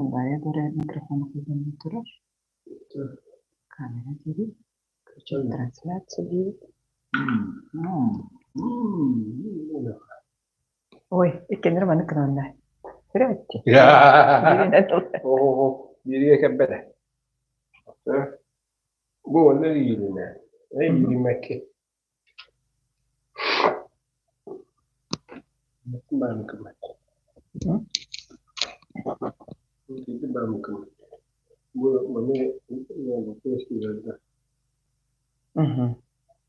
Бары микрофон холбонон турар. Камера диибит, включить трансляцию диибит. Ой, иккеннэр маннык гынанна. Көрөөччү. Бииригэ кэлбэтэ. Бу онно иилинэ. Иилиммэкки.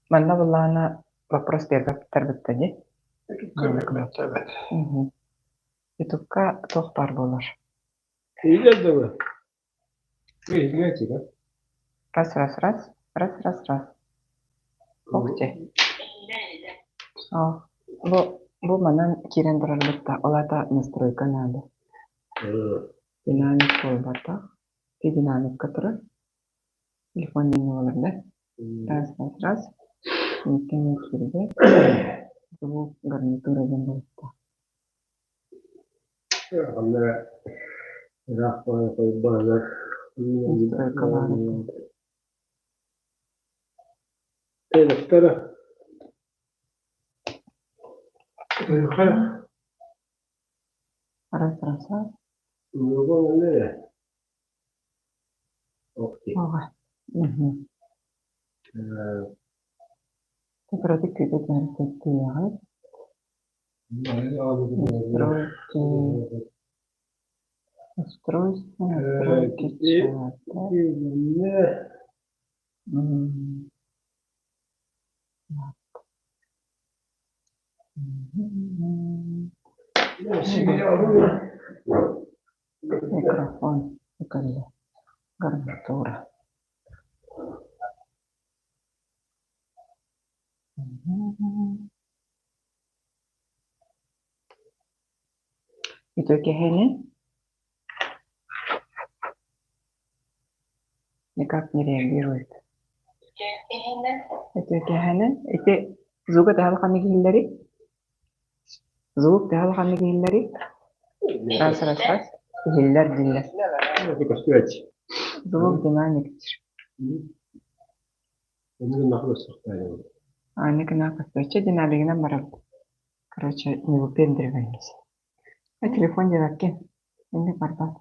Манна былаана вопрос биэрбэттэр дии. Ютубка туох баар буолар? Раз, раз, раз, раз, раз, раз. Ох дьэ. Бу, бу манан киирэн барарбыт да, ол аата настройка наада. Динамик буолбатах. Ти динамикка турар. Телефон диэҥҥэ буолар да. Раз, раз, раз. Иккини киирбэт. Звук гарнитура диэн буолуохтаах. Раз, раз, раз. Оҕа. Кыратык күүтэ түһэр Настройки. Устройство, настройки чата. Микрофон ыкылла. Гарнитура. Үтүө киһини никак не реагирует. Үтүө киһини ити звуга төһө улаханнык иһиллэрий? Звук төһө улаханнык иһиллэрий? Раз, раз, раз. Иһиллэр дииллэр. Звук динамик диир. Аанньа гына көстөөччү динамигынан барабыт. Короче, не выпендриваемся. А телефон диэбэккин. Инник барбат.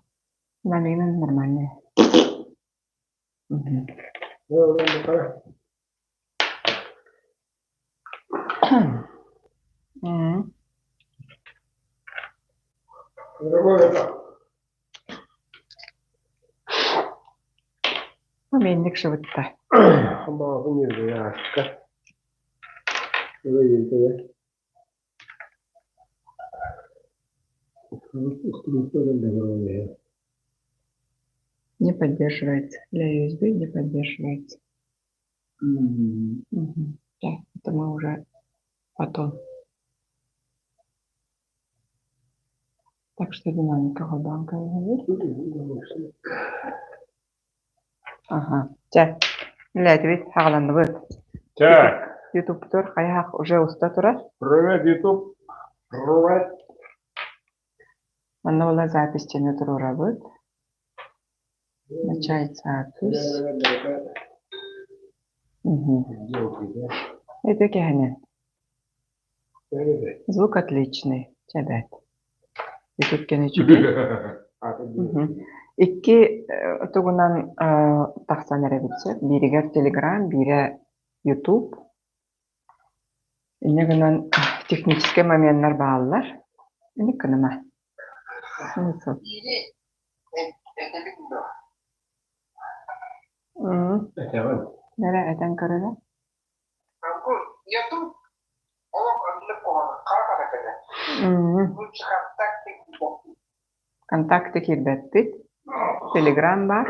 Динамигынан нормальный. Инник сыбытта. Не поддерживается. Для USB не поддерживается. Да, это мы уже потом. Так что динамика банка Ага. Чэ, үлээтибит, хаҕаланныбыт. Так. Ютубтар хайаах уже уста турар. Привет, Ютуб. Привет. Манна була запись чene туруорабыт. Начать запись. Это кэһэнэн. Звук отличный. Чэбэт. Ютуб кэнэ үчүгэй. Икки тугунан тахсан эрэбит сөп. Бииригэр Telegram, биирэ YouTube. Инньэ гынан техническэй моменнар бааллар. Инник гыныма. Нэрэ этэн көрөрө. Контакты киирбэппит. Телеграм баар.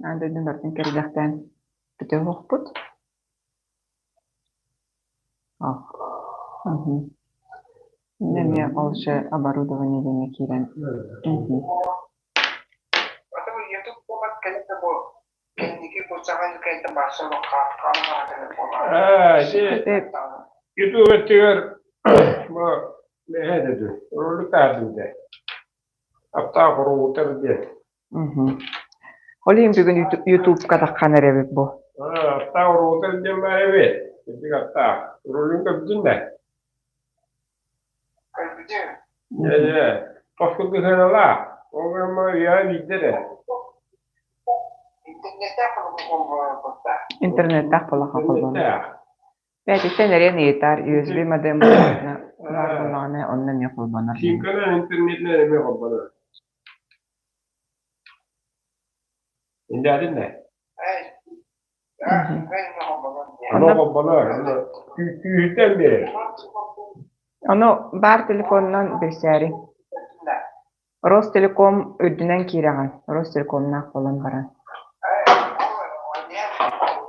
Аан дойдуну барытын кэргэхтээн бүтэ оһохпут. Эмиэ ол же оборудование диэҥҥэ киирэн. Ютуб өттүгэр бу эһэ деді ролик таһардым дэ. Аптаах роутер диэн. Ол иһин бүгүн Ютубка таххан эрэбит бу. Аттаах уруутар диэн баар эбит. Кырдьык аттаах. Рулун көрдүн да? Дьэ, дьэ. Хос курдук сыаналаах. Ол гынан үйэҕэ биирдэ эрэ. Интернеттээх буоллахха холбонор. Бэйэтиттэн эриэн ыйытар, USB модем буоллаҕына, баар буоллаҕына, онно эмиэ холбонор. Симканан интернетинэн эмиэ холбонор. Индээтин да? Ону холбонор. Күүһүттэн биэрэр. Ону баар телефонунан билсээри. Ростелеком үрдүнэн киирэҕин, Ростелекомнаах буолан баран.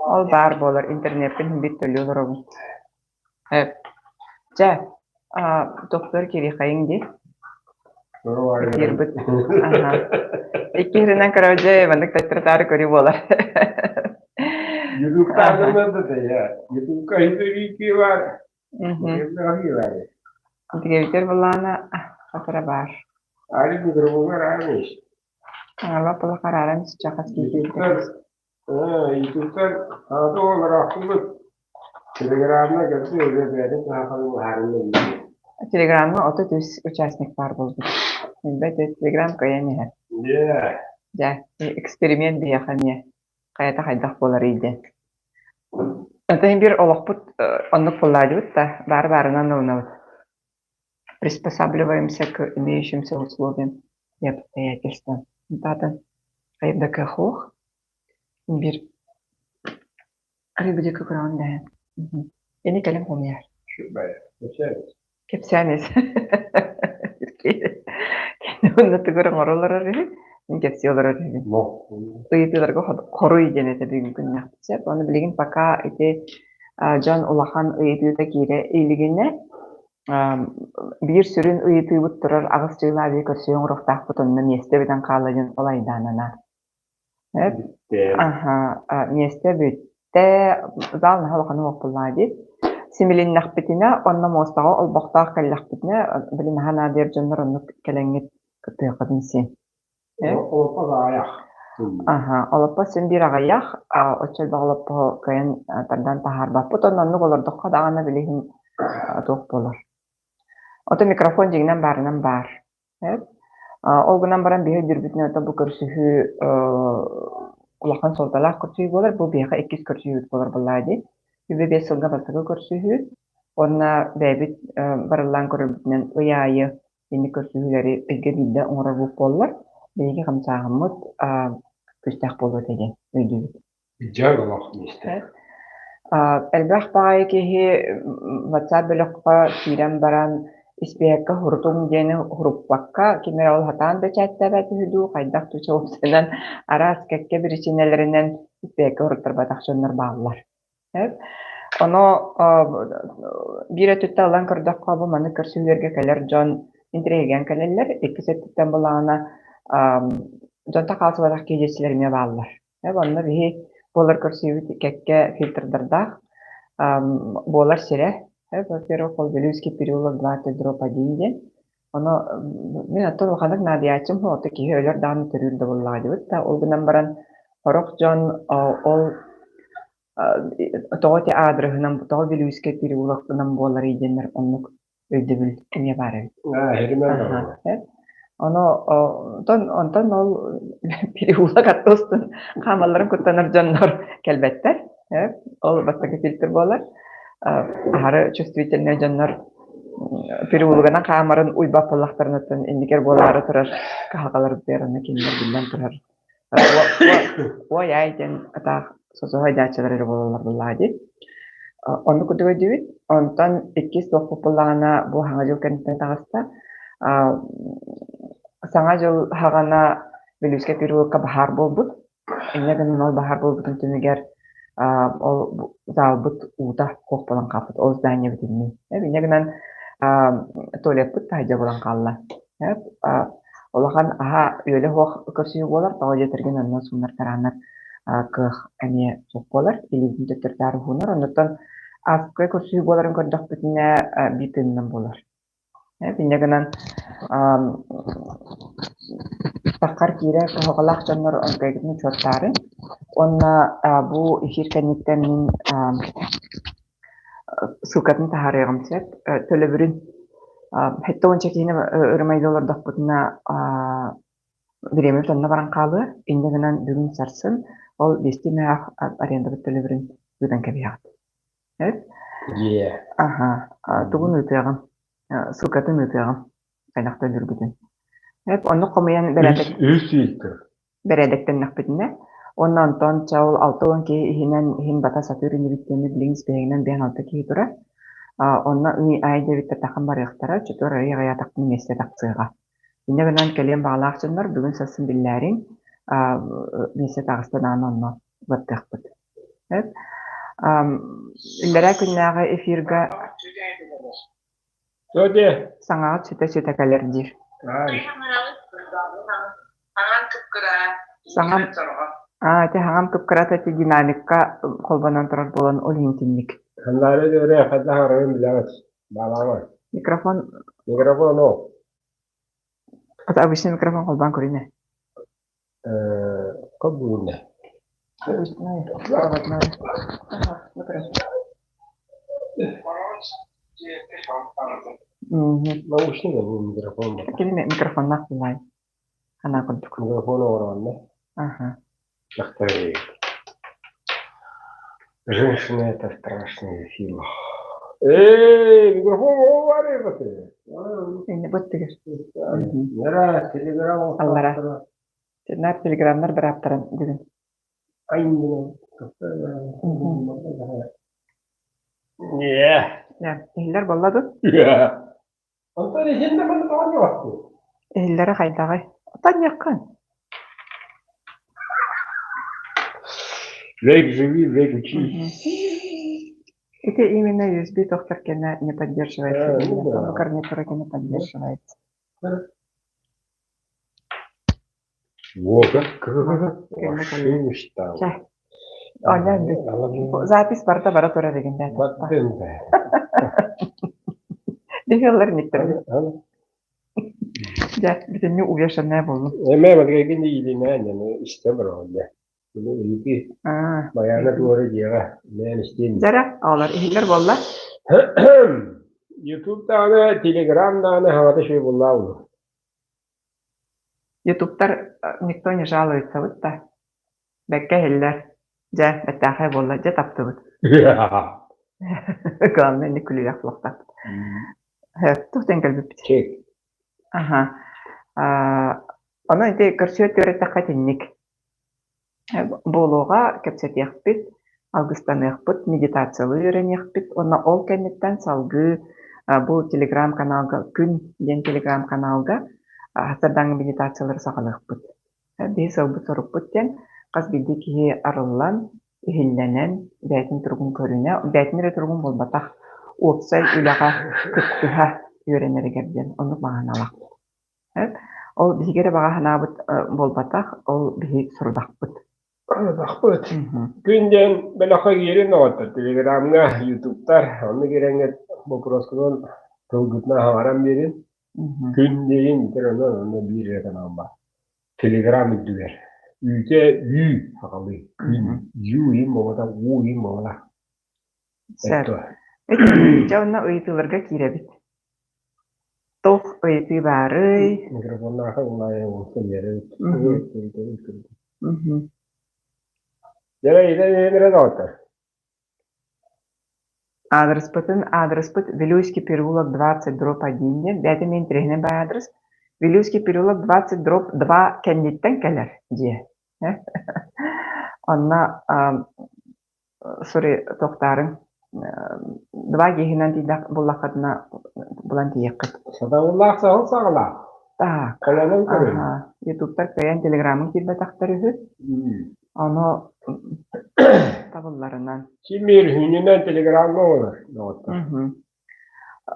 Ол баар буолар, интернеппин иһин биир төлүү олоробун. Эп. Чэ, тохтор кириэхэйиҥ дии. Эфирбит. Аха. Икки иһиринэн короче, маннык таттырытаары көрүү буолар. Ютубтаах да я. Ютубка хитри бар. Тигэбитэр былаана хатара баар. Али микрофоҥҥа араамыш. Аҥала харааран чахас киирбит. Ютубтан аата олороохтубут. Телеграмма кэлси өлө бэйэтин саахалын быһаарынна диир. Телеграмҥа 33 участник баар буолбут. Билбэт телеграм кыайан иһэр. Дьэ, эксперимент биһиэхэ эмиэ хайата хайдах буоларый диэн. Оттон биир олохпут оннук буоллаадыбыт да, баары-баарынан ылынабыт. Приспосабливаемся к имеющимся условиям и обстоятельствам. Даатын хайда кыах биир арыйбыдьыкка көрөҕүн дэһэн. Ини кэлин хомуйар. Кэпсээн ис. Кини уонна тугу эрэ оҥоро олорор үһү, мин кэпсии олорор үһүбүн. Ыйытыыларга хоруй диэн этэ бүгүн күннээхпит сөп. Ону билигин пока ити дьон улахан ыйытыыта киирэ илигинэ биир сүрүн ыйытыыбыт турар аҕыс дьыала аайы көрсүө оҥоруохтаахпыт онно миэстэ бүтэн хаалла диэн ол айдаананар. Аһа, миэстэ бүттэ, зал наһаа улахан уох буоллаҕа дии. Симилиннэхпитинэ, онно муостаҕа олбохтоох кэллэхпитинэ, били наһаа наадыйар дьоннор оннук кэлэҥҥит кыттыаххытын син. Олоппос аҕыйах. Аһа, олоппос син биир аҕыйах, оччо элбэх олоппоһу кыайан тардан таһаарбаппыт, онно оннук олордоххо даҕаны билигин туох буолар. Ото микрофон дьиҥинэн баарынан баар. Сөп. Ол гынан баран биһи өйдүүрбүтүнэн оттон бу көрсүһүү улахан суолталаах көрсүһүү буолар. Бу биһиэхэ иккис көрсүһүүбүт буолар буоллаҕа дии. 25 сылга бастакы көрсүһүү уонна бэйэбит барыллаан көрөрбүтүнэн ый аайы инник көрсүһүүлэри ыйга биирдэ оҥорорбут буоллар, биһиги хамсааһыммыт күүстээх буолуо этэ диэн өйдүүбүт. Дьаҥ олох миэстэ. Элбэх баҕайы киһи WhatsApp бөлөххө киирэн баран испиэһэккэ сурутуҥ диэни суруппакка, ким эрэ ол сатаан бэчээттээбэт үһү дуу, хайдах дуу чуолкайынан араас кэккэ биричиинэлэринэн испиэһэккэ суруттарбатах дьоннор бааллар. Сөп. Ону биир өттүттэн ылан көрдөххө, бу маннык көрсүһүүлэргэ кэлэр дьон интэриэһиргээн кэлэллэр, иккис өттүттэн былаана дьонтон хаалсыбатах киһи эмиэ бааллар. Онно биһи буолар көрсүһүүбүт кэккэ фильтрдардаах буолар сирэ. Во-первых, ол Вилюйский переулок 20/1 диэн. Ону мин оттон улаханнык наадыйааччым суох, оттон киһи өлөр даҕаны төрүүр да буоллаҕа диэбит да. Ол гынан баран сорох дьон ол тоҕо ити аадырыһынан, тоҕо Вилюйский переулокынан буоларый диэннэр оннук өйдөбүл эмиэ баар эбит. Ону онтон онтон ол переулок атта устун хаамалларын куттанар дьоннор кэлбэттэр. Ол бастакы фильтр буолар. Аһары чувствительнай дьоннор переулогынан хаамарын уйбат буоллахтарына инникер буолаары турар кыһалҕаларбытыгар онно кинилэр биллэн турар Ой-ай диэн атаах сосуһай даачалар эрэ буолаллар буоллаҕа дии. Оннук курдук өйдүүбүт. Онтон иккис туохпут буоллаҕына бу Саҥа дьыл кэнниттэн таҕыста. Саҥа дьыл саҕана Бүлүүскэ переулокка баһаар буолбут. Инньэ гынан ол баһаар буолбутун түмүгэр ол заалбыт уута суох буолан хаалбыт. Ол здание бүтүннүү. Инньэ гынан туалеппыт таһырдьа буолан хаалла. Улахан аһа үөлэ суох көрсүһүү буолар, тоҕо диэтэргин онно суунар-тараанар кыах эмиэ суох буолар, илиибитин төттөрү-таары уһуунар. Оннуттан ааспыкка көрсүһүү буоларын көрдөхпүтүнэ биир тыынынан буолар. Инньэ гынан Таххар киирэр кыһалҕалаах дьоннор өлгөйгүтүн учуоттаарын уонна бу эфир кэнниттэн мин ссылкатын таһаарыаҕым сөп. Төлөбүрүн 70 киһини ырымайда олордохпутуна бириэмэбит онно баран хаалыа. Инньэ гынан бүгүн сарсын ол биэстии мөһөөх арендабыт төлөбүрүн ыытан кэбиһэҕит. Эт? Yeah. Аха, тугун ыытыаҕым? Ссылкатын ыытыаҕым. Хайдах төлүүргүтүн. Эп оннук хомуйан бэрээдэк Үс ыйытыр. бэрээдэктэннэхпитинэ уонна онтон чэ ол 60 киһи иһинэн иһин бата сатыыр инибит диэни билигин испииһэгинэн 56 киһи турар. Онно ый аай диэбиттэр тахан барыахтара, чөтөр ый аҕыйаатахпына миэстэ тахсыаҕа. Инньэ гынан кэлиэн баҕалаах дьоннор бүгүн сарсын биллээриҥ, миэстэ таҕыста даҕаны онно баттыахпыт. Иллэрээ күннээҕи эфирга Саҥаҕыт сүтэ-сүтэ кэлэр диир. Саҥам аа ити хаҥам кып-кырата ити динамикка холбонон турар буолан ол иһин итинник. Ханнаары дөрө хайдах арарын билэҕит? Баалаама. Микрофон Микрофон ол. Это обычный микрофон холбоон көрүнэ. Кобуна. Обычный проводной. Ага, ну короче. Наушник бу микрофон. Кини микрофоннаах булай. Ана курдук. Микрофон оҥоронно. Ага. Женщина это страшная сила. Эй, микрофон оҕолор Инне быттыгыр. Нера, телеграмм Аллара. Наар телеграммар бырааптарын бүгүн. Не. Иһиллэр буолла дуо? Онтон иһин да манна тоҕо Иһиллэрэ хайдаҕый? Отонньоххун. Век живи, век учись. Ити именно USB тохтор кэнэ не поддерживается. Гарнитура кэнэ поддерживается. Во как вообще мечтал. Запись барыта бара турар игин Дехеллер ниттер. Дьэ, бүтүннүү увешанная буоллум. Эмээ мадгайгын иилинээн истэ бараллар. Ити Байаана туора дьиэҕэ мээн истиэн. Дьэрэ, оҕолор иһиллэр буолла. Ютуб даҕаны, Телеграм даҕаны хаҥата үчүгэй буоллаа улуу. Ютубтар никто не жалуется вот да. Бэккэ иһиллэр. Дьэ, бэттээхэй буолла, дьэ таптыбыт. Главное, не күлүөх буолуохтаахпыт. Туохтан кэлбиппит? Чек. Аха. Онон ити көрсүө түөрэтэххэ итинник. Буолуоҕа, кэпсэтиэхпит, алгыстаныахпыт, медитациялыы үөрэниэхпит уонна ол кэнниттэн салгыы бу телеграм-каналга Күн диэн телеграм-каналга сардаҥа медитациялары саҕалыахпыт. Биһи сыалбыт-сорукпут диэн хас биирдии киһи арыллан, иһиллэнэн, бэйэтин туругун көрүнэ, бэйэтин эрэ туругун буолбатах, уопсай үлэҕэ кыттыһа үөрэнэригэр диэн оннук баҕаналаахпыт. Ол биһиги эрэ баҕа санаабыт буолбатах, ол биһи сорудахпыт. Сорудахпыт. Күн диэн бөлөххө киирин оҕоттор Телеграмҥа, Ютубтар, онно киирэҥҥит боппуруоскунан тылгытынан хаҥаран биэрин. Күн диэйин бүтэр онон онно биир эрэ канал баар. Телеграм үрдүгэр. Үүтэ үү сахалыы. Күн. Ю им буолбата, уу им буолла. Сөп. Дьэ онно ыйытыыларга киирэбит. Туох ыйытыы баарый? Микрофоннааха улаайа уолса биэрэбит. Дьэ, идэ доҕоттор. Аадырыспытын аадырыспыт Вилюйский переулок 20 дробь 1 диэн бэйэтэ эмиэ интэриэһинэй баай аадырыс. Вилюйский переулок 20 дробь 2 кэнниттэн кэлэр дьиэ. Онно Сори, туохтаарыҥ, два гиһинэн тиийдэх буллаххытына булан тиийиэххит. Сатабыллаах саһыл саҕалаах. Так, Холонон көрүҥ. аха, ютубтар кыайан телеграмын киирбэтэхтэр үһү. Ону табылларынан. Ким үһүнүнэн телеграмҥа олорор доҕоттор.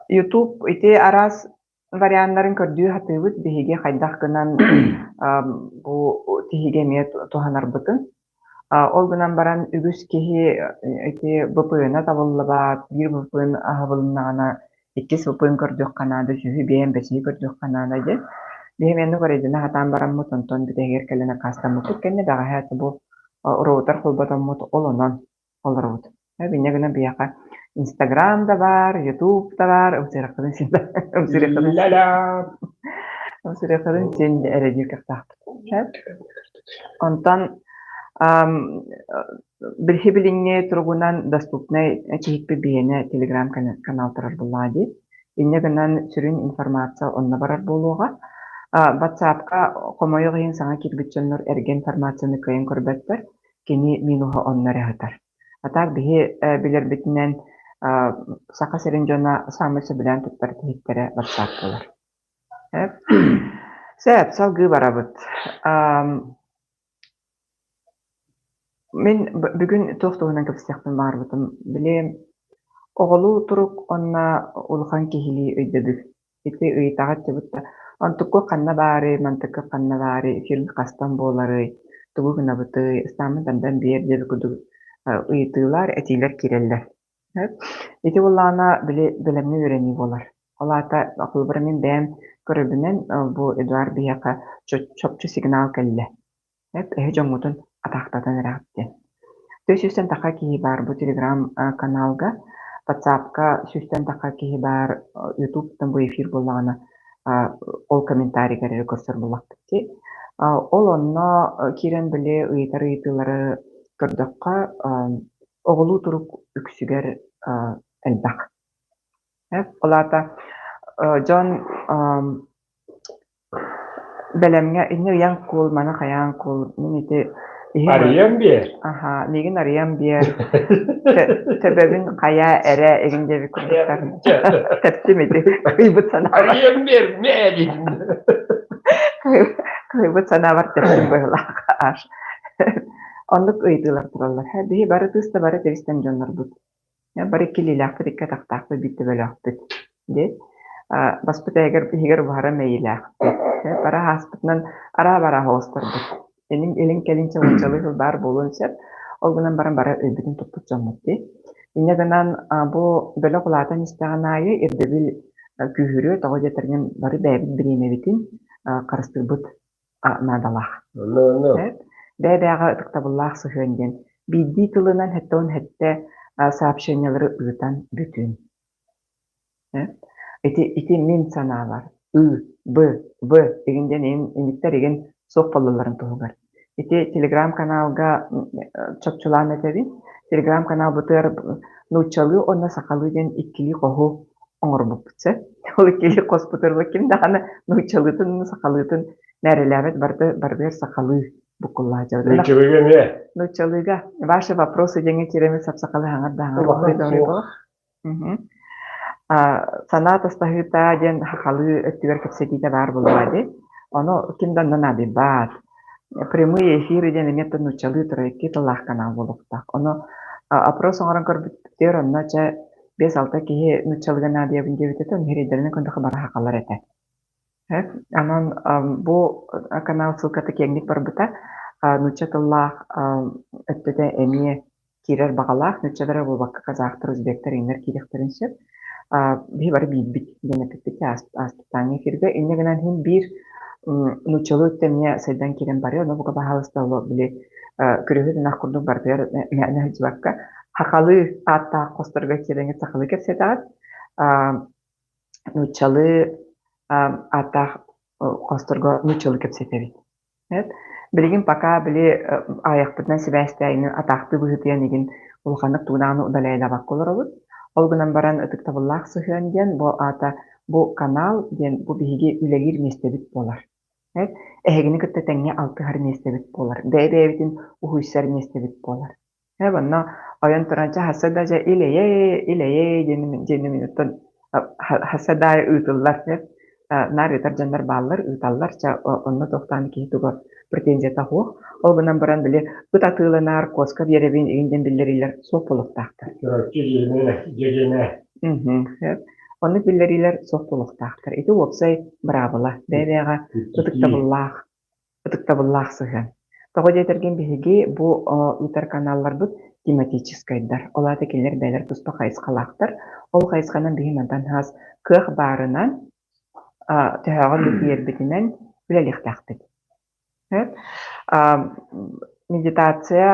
Ютуб ити араас варианнарын көрдүү сатыыбыт биһиги хайдах гынан бу тиһиги эмиэ туһанарбытын. Ол гынан баран үгүс киһи ити ВПН-а табыллыбат, биир ВПН аһабылыннаҕына иккис ВПН көрдүөххэ наада, үсүһү бэйэм бэсиһи көрдүөххэ наада диэн. Биһи эмиэ оннук эрэйдэнэ сатаан бараммыт, онтон бүтэһигэр кэлэн аккаастаммыппыт кэннэ бэҕэһээ бу роутер холботоммут ол онон олоробут. Инньэ гынан биһиэхэ Инстаграм да баар, Ютуб да баар, ымсыыраххытын син ымсыыраххытын ымсыыраххытын син эрэйдиир кыахтаахпыт. Онтон билиһи билиҥҥи туругунан доступнай тиһикпит биһиэнэ телеграм-канал турар буоллаҕа дии. Инньэ гынан сүрүн информация онно барар буолуоҕа. WhatsApp-ка хомойуох иһин саҥа киирбит дьоннор эргэ информацияны кыайан көрбөттөр, кини минуһа онно эрэ сытар. А так биһи билэрбитинэн Саха сирин дьоно саамай сөбүлээн туттар тиһиктэрэ WhatsApp буолар. Сөп, салгыы барабыт. Мин бүгүн туох туһунан кэпсиэхпин баҕарбытым, били оҕолуу турук уонна улахан киһилии өйдөбүл. Ити ыйытаҕыт дьыбыт да, онтукку ханна баарый, мантыкка ханна баарый, эфиргэ хастан буоларый, тугу гынабытый, ыстааммын тардан биэр диэбит курдук ыйытыылар, этиилэр киирэллэр. Ити буоллаҕына, били бэлэмҥэ үөрэнии буолар. Ол аата, холобура мин бэйэм көрөрбүнэн, бу Эдуард биһиэхэ чопчу сигнал кэллэ. Эһи дьоҥҥутун атаахтатан эрэҕит диэн. Тыа сүүстэн тахха киһи баар бу телеграм-каналга, ватсапка сүүстэн тахха киһи баар, ютубтан бу эфир буоллаҕына ол комментарийгар эрэ көрсөр буоллахпыт дии. Ол онно киирэн били ыйытар ыйытыылары көрдөххө, оҕолуу турук үксүгэр элбэх. Ол аата дьон Бэлэмҥэ инньэ ыйан куул, маны хайаан куул, мин ити иһим Арыйан биэр. Аһаа, миигин арыйан биэр, төбөбүн хайаа эрэ игин диэбит курдуктар. Тэптим ити кыйбыт санаабар. Арыйан биэр, мээ диэтим. Кыйбыт санаабар тэптим быһыылаах аш. Оннук ыйытыылар тураллар. Биһи бары кыыс да бары тэбистэн дьоннорбут. Бары иккилиилээхпит, икки атахтаахпыт, биир төбөлөөхпүт диэт, баспыт эһигэр иһигэр буһара мэйиилээхпит. Бары ааспытынан араа-бараа оҕустарбыт. Илин илин-кэлин чабычалыы сыл баар буолуон сөп. Ол гынан баран бары өйбүтүн туппут дьоммут дии. Инньэ гынан бу бөлөх улаатан истэҕин аайы ирдэбил күүһүрүө, тоҕо диэтэргин бары бэйэбит бириэмэбитин харыстыырбыт наадалаах. Бэйэ-бэйэҕэ ытыктабыллаах сыһыан диэн биирдии тылынан 77 сообщениелары ыытан бүтүн. Ити ити мин санаабар Ы, Б, В игин диэн иниттэр игин суох буолалларын туһугар. Ити телеграм-каналга чопчулаан этэбин. Телеграм-каналбытыгар нууччалыы уонна сахалыы диэн иккилии хоһу оҥорбуппут сөп. Ол иккилии хоспутугар ким даҕаны нууччалыытын, сахалыытын мээрэлээбэт барыта барытыгар сахалыы буккуллааччыбыт. Нууччалыыга эмиэ? Нууччалыыга. Ваши вопросы диэҥҥэ киирэммит сап-сахалыы хаҥар да хаҥар Санаа атастаһыыта диэн сахалыы өттүгэр кэпсэтиитэ баар буоллаҕа дии. Ону ким да онно наадыйбат. Прямые эфиры диэн эмиэ нууччалыы турар икки тыллаах канал буолуохтаах. Ону опрос оҥорон көрбүттэр, онно чэ биэс-алта киһи нууччалыыга наадыйабын диэбит этэ, ону сирэйдэринэн көрдөххө бары сахалар этэ. Онон бу канал ссылката киэҥник барбыта. Нуучча тыллаах өттүтэ эмиэ киирэр баҕалаах, нууччалар буолбакка казахтар, узбектар иҥнэр киириэхтэрин сөп. Биһи бары биирбит диэн эппиппит ааспыттааҥҥы эфиргэ. Инньэ гынан иһин биир нууччалыы өттө эмиэ сайдан киирэн барыа, ону бука баһаалыста били күрүһүт ынах курдук барытыгар мээнэ сылдьыбакка сахалыы ааттаах хосторго киирэҥҥит сахалыы кэпсэтэҕит. Нууччалыы ааттаах хосторго нууччалыы кэпсэтэбит. Билигин пока били аҕыйахпытынан сибээстээҥҥин атаахтыы быһыытыйан игин улаханнык тугунааны удаляйдабакка олоробут. Ол гынан баран ытыктабыллаах сыһыан диэн бу аата бу канал диэн бу биһиги үлэлиир миэстэбит буолар. Эһигини кытта тэҥҥэ алтыһар миэстэбит буолар. Бэйэ-бэйэбитин уһуйсар миэстэбит буолар. Ээ, онно ойон туран чэ хасса да дьэ ил-эйэ, ил-эйэ диэн диэн минуттан хасса да ыытыллар наар ыытар дьоннор бааллар, ыыталлар чэ онно туохтаан киһи туга претензията суох. Ол гынан баран били ыт атыыланар, куоска биэрэбин игин диэн биллэриилэр суох буолуохтаахтар. Чурапчы дьиэнэ, дьэдьэнэ. Оннук биллэриилэр суох буолуохтаахтар. Ити уопсай быраабыла. Бэйэ-бэйэҕэ ытыктабыллаах ытыктабыллаах сыһыан. Тоҕо диэтэргин биһиги бу ыытар каналларбыт тематическайдар. Ол аата кинилэр бэйэлэр туспа хайысхалаахтар. Ол хайысханан биһи мантан хас кыах баарынан, төһөҕө да тиийэрбитинэн үлэлиэхтээхпит. Медитация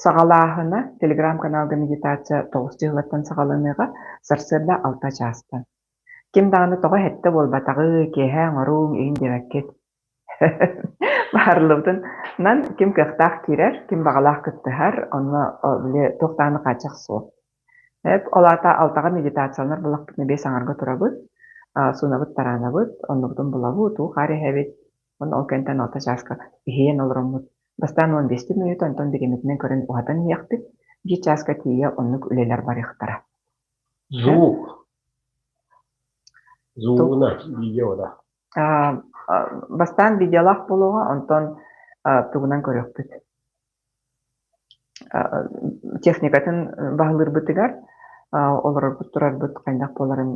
саҕалааһына телеграм-каналга медитация 9 чыһылаттан саҕаланыаҕа, сарсыарда 6 чаастан. Ким даҕаны тоҕо эһэттэ буолбатаҕы, киэһэ оҥоруҥ, иһин диэбэккит. Баһарыллыбытынан ким кыахтаах киирэр, ким баҕалаах кыттыһар, онно били туох даҕаны хааччах суох. Ол аата алтаҕа медитацияланар буоллахпытына биэс аҥарга турабыт, суунабыт, тараанабыт, оннубутун булабыт, уу хаар иһэбит, уонна ол кэнниттэн алта чааска иһийэн олороммут бастаан 15 мүнүүтэ, онтон бириэмэтинэн көрөн уһатан иһиэхпит, биир чааска тиийэ оннук үлэлэр барыахтара. Звук. Звугуна видеода. Бастаан видеолаах буолуоҕа, онтон тугунан көрүөхпүт. Техникатын баһылыырбытыгар олорорбут турарбыт хайдах буоларын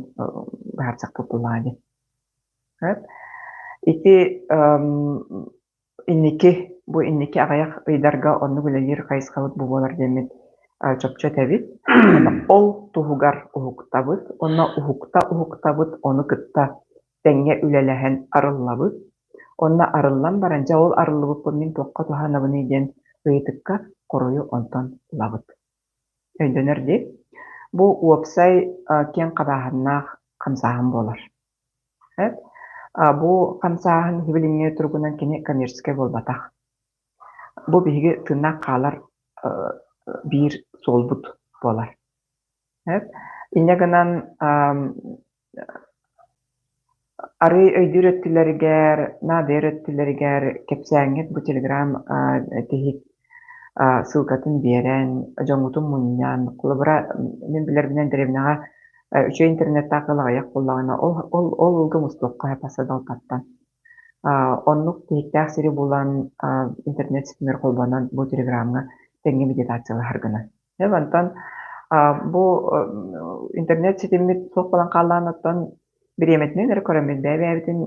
быһаарсахпыт буоллаҕа дии. Ити инники бу инники аҕыйах ыйдарга оннук үлэлиир хайысхабыт бу буолар диэммит чопчу этэбит. Ол туһугар уһуктабыт уонна уһукта уһуктабыт ону кытта тэҥҥэ үлэлэһэн арыллабыт. Онно арыллан баран, дьэ ол арыллыбыппын мин туохха туһанабыный диэн ыйытыкка хоруйу онтон ылабыт. Өйдөнөр дии. Бу уопсай киэҥ хабааһыннаах хамсааһын буолар. Бу хамсааһын билиҥҥи туругунан кини коммерческай буолбатах. Бу биһиги тыыннаах хаалар биир суолбут буолар. Инньэ гынан арыый өйдүүр өттүлэригэр, наадыйар өттүлэригэр кэпсээҥҥит бу телеграм тиһик ссылкатын биэрэн, дьоҥҥутун мунньан, холобура, мин билэрбинэн дэриэбинэҕэ үчүгэй интернеттаах ыал аҕыйах буоллаҕына, ол ол ол ыалга мустуохха сөп садалтаттан. Оннук тиһиктээх сири булан, интернет ситимигэр холбонон бу телеграмҥа тэҥҥэ медитациялаһар гына. Дьэ, мантан бу интернет ситиммит суох буолан хааллаан оттон бириэмэтинэн эрэ көрөммүт бэйэ-бэйэбитин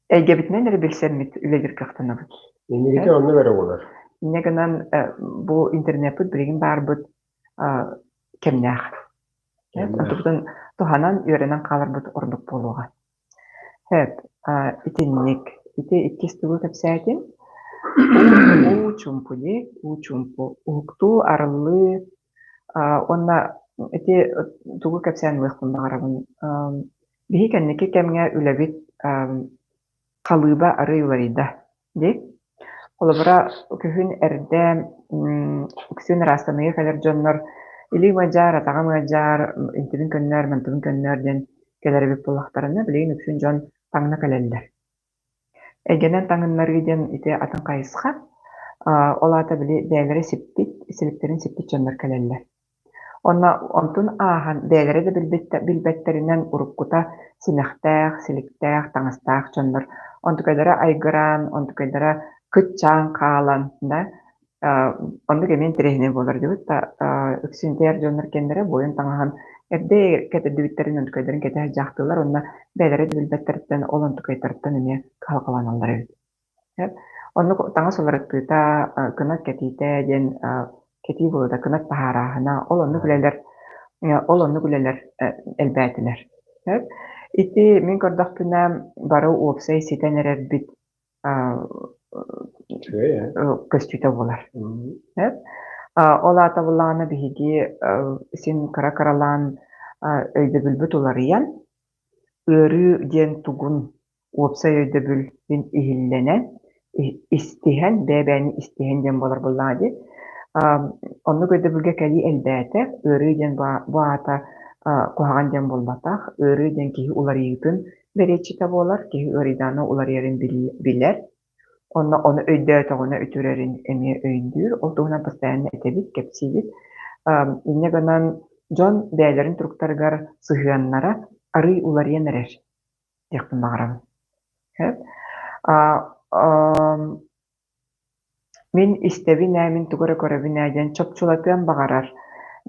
эйгэбитинэн эрэ билсэммит үлэлиир кыахтанабыт. Инникитин оннук эрэ буолар. Инньэ гынан бу интернеппит билигин баарбыт кэмнээх. Онтубутун туһанан үөрэнэн хааларбыт ордук буолуоҕа. Сөп, итинник. Ити иккис тугу кэпсээтим? Уу чуумпу дии, уу чуумпу. Уһуктуу, арыллыы уонна ити тугу кэпсээн ылыахпын баҕарабын. Биһи кэнники кэмҥэ үлэбит халыыба арыый уларыйда дии. Холобура, күһүн эрдэ үксүн ыраастаныыга кэлэр дьоннор илиим ыалдьаар, атаҕым ыалдьаар, интибин көннөөр, мантыбын көннөөр диэн кэлэр эбит буоллахтарына, билигин үксүн дьон таҥна кэлэллэр. Эйгэнэн таҥыннарыы диэн ити атын хайысха. Ол аата били бэйэлэрэ сиппит, силиктэрин сиппит дьоннор кэлэллэр. Онно онтун ааһан бэйэлэрэ да билбэттэринэн уруккута симэхтээх, силиктээх, таҥастаах дьоннор онтукайдара айгыраан, онтукайдара кыччаан хаалан да оннук эмиэ интэриэһинэй буолар диэбит да үксүн итээр дьоннор кэннэрэ буойун таҥаһын эрдэ кэтэрдибиттэрин онтукайдарын кэтэ сылдьаахтыыллар уонна бэйэлэрэ да билбэттэриттэн ол онтукайтарыттан эмиэ кыһалҕаланаллар эбит. Оннук таҥас уларыттыыта, кынат кэтиитэ диэн кэтии буолуота, кынат таһаарааһына, ол оннук үлэлэр ол оннук үлэлэр элбээтилэр. Ити мин көрдөхпүнэ бары уопсай ситэн эрэрбит көстүүтэ буолар. Ол аата буллаҕына биһиги син кыра-кыралаан өйдөбүлбүт уларыйан, ыарыы диэн тугун уопсай өйдөбүл иһиллэнэн, истиһэн, бэйэ-бэйэни истиһэн диэн буолар буоллаҕа дии. Оннук өйдөбүлгэ кэлии элбээтэ. Ыарыы диэн бу аата куһаҕан диэн буолбатах. Ыарыы диэн киһи уларыйыытын бэриэччитэ буолар. Киһи ыарыйдаҕына уларыйарын билэр. Онно ону өйдөөтөҕүнэ үтүрэрин эмиэ өйдүүр. Ол туһунан постоянно этэбит, кэпсиибит. Инньэ гынан дьон бэйэлэрин туруктарыгар сыһыаннара арыый уларыйан эрэр диэхпин баҕарабын. Мин истэбин ээ, мин тугу эрэ көрөбүн ээ диэн чопчулатыан баҕарар,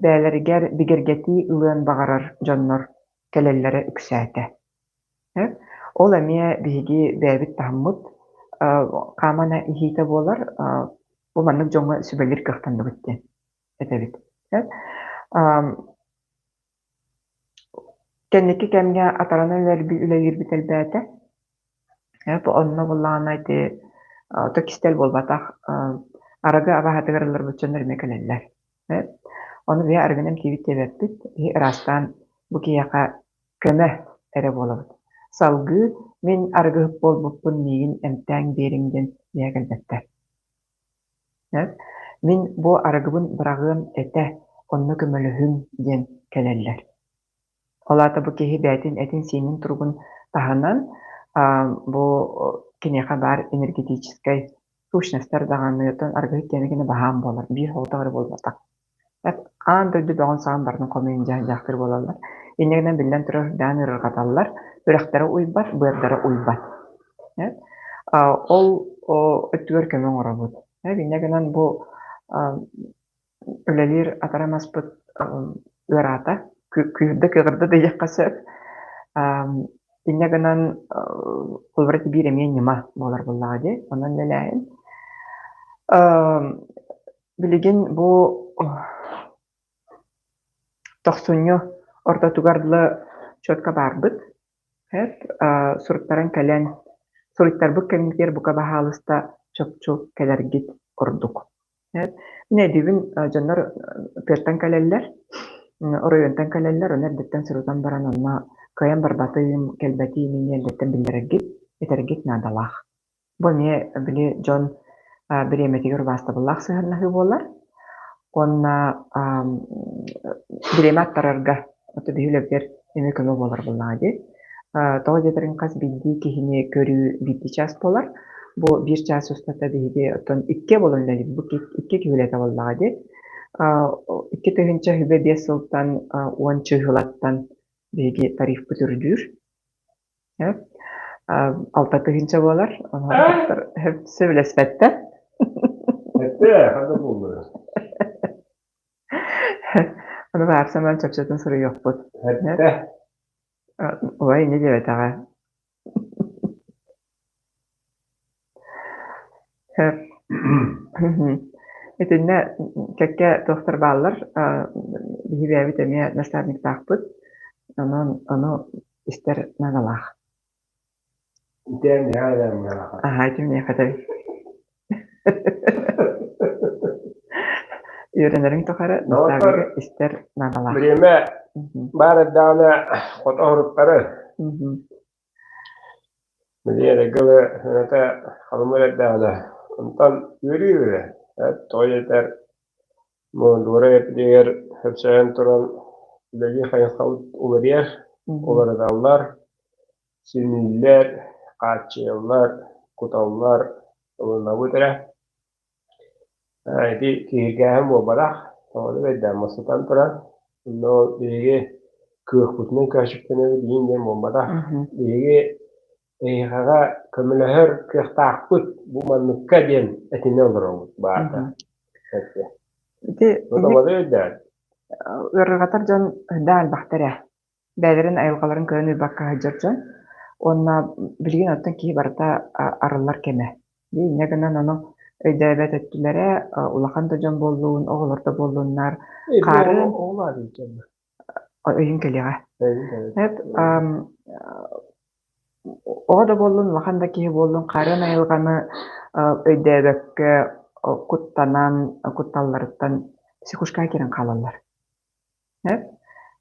бэйэлэригэр бигэргэтии ылыан баҕарар дьоннор кэлэллэрэ үксээтэ. Ол эмиэ биһиги бэйэбит таһыммыт хааман иһиитэ буолар, бу маннык дьоҥҥо сүбэлиир кыахтанныбыт диэн этэбит. Кэнники кэмҥэ атаранан үлэлиирбит элбээтэ. Онно буоллаҕына ити то кистэл буолбатах, арыгы абаһатыгар ылларбыт дьоннор эмиэ кэлэллэр. Ону биһи арыгынан эмтиибит диэбэппит, биһи ыраастаан бу киһиэхэ көмө эрэ буолабыт. Салгыы мин арыгыһыт буолбуппун миигин эмтээҥ биэриҥ диэн биһиэхэ кэлбэттэр. Мин бу арыгыбын быраҕыам этэ, онно көмөлөһүҥ диэн кэлэллэр. Ол аата бу киһи бэйэтин этин-сиинин туругун таһынан бу киниэхэ баар энергетическэй сущностар даҕаны оттон арыгыһыт диэни кини баһаам буолар, биир соҕотох эрэ буолбатах. Аан дойду бөҕүн саҕан барытын хомуйан дьаһахтыыр буолаллар. Инньэ гынан биллэн турар даан ыарырҕаталлар, үрэхтэрэ уйбат, быардара уйбат. Ол өттүгэр көмө оҥоробут. Инньэ гынан бу үлэлиир атара маспыт ыараата, күүрдэ кыаҕырда да диэххэ сөп. Инньэ гынан холобура биир эмиэ ньыма буолар буоллаҕа дии, онон үлэлээһин. Билигин бу тохсунньу ортотугар дылы четко баарбыт. Суруттаран кэлэн, суруйтарбыт кэмҥитигэр бука баһаалыста чопчу кэлэргит ордук. Мин өйдүүбүн, дьоннор тыаттан кэлэллэр, оройуонтан кэлэллэр, ону эрдэттэн сурутан баран онно кыайан барбатым, кэлбэтим инньэ эрдэттэн биллэрэргит, этэргит наадалаах. Бу эмиэ били дьон бириэмэтигэр убаастабыллаах сыһыаннаһыы буолар уонна бириэмэ аттарарга ото биһи үлэбитигэр эмиэ көмө буолар буоллаҕа дии. Тоҕо диэтэрин хас биирдии киһини көрүү биирдии чаас буолар. Бу биир чаас устата биһиги оттон иккиэ буолан үлэлиибит. Бу икки киһи үлэтэ буоллаҕа дии. 2025 сылтан 10 чыыһылаттан биһиги тарифпыт үрдүүр. 6000 буолар. Сөбүлэспэттэр. Эттэ, ханна буоллура? Ону баарсаман чопчутун суруйуохпут. Эттэ. Ой, инньэ диэбэтэҕэ. Итиннэ кэккэ туохтар бааллар. Биһи бэйэбит эмиэ наставниктаахпыт. Онон ону истэр наадалаах. Итиэн Аһаа, ити миэхэ этэй. Үөрэнэриҥ тухары наставнигы истэр наадалаах. Бириэмэ баар эрдэҕинэ хото оһоруттары. Билиэрэ сыната халымыр эрдэҕинэ. Онтон үөрүү үөрэ. Тоҕо диэтэр Мундура эппитигэр сөпсөһөн туран үлэлии хайысхабыт уларыйар, уларыталлар, симииллэр, хааччыйаллар, куталлар, ылынабыт эрэ. Ити киһиргээһин буолбатах, оҕону бэйдээн сытан туран, онно биһиги кыахпытынан көөчүктэнэбит иин диэн буолбатах. Биһиги эйиэхэҕэ көмөлөһөр кыахтаахпыт бу манныкка диэн этинэ олоробут баата. Ити ыарырҕатар дьон да элбэхтэр ээ. Бэйэлэрин айылҕаларын көрөн уйбакка сылдьар дьон. Уонна билигин оттон киһи барыта арыллар кэмэ. Инньэ гынан ону өйдөөбөт өттүлэрэ улахан да дьон буоллун, оҕолор да буоллуннар хаары өйүн кэлиэҕэ. Оҕо да буоллун, улахан да киһи буоллун, харын айылҕаны өйдөөбөккө куттанан, кутталларыттан психушкаҕа киирэн хаалаллар.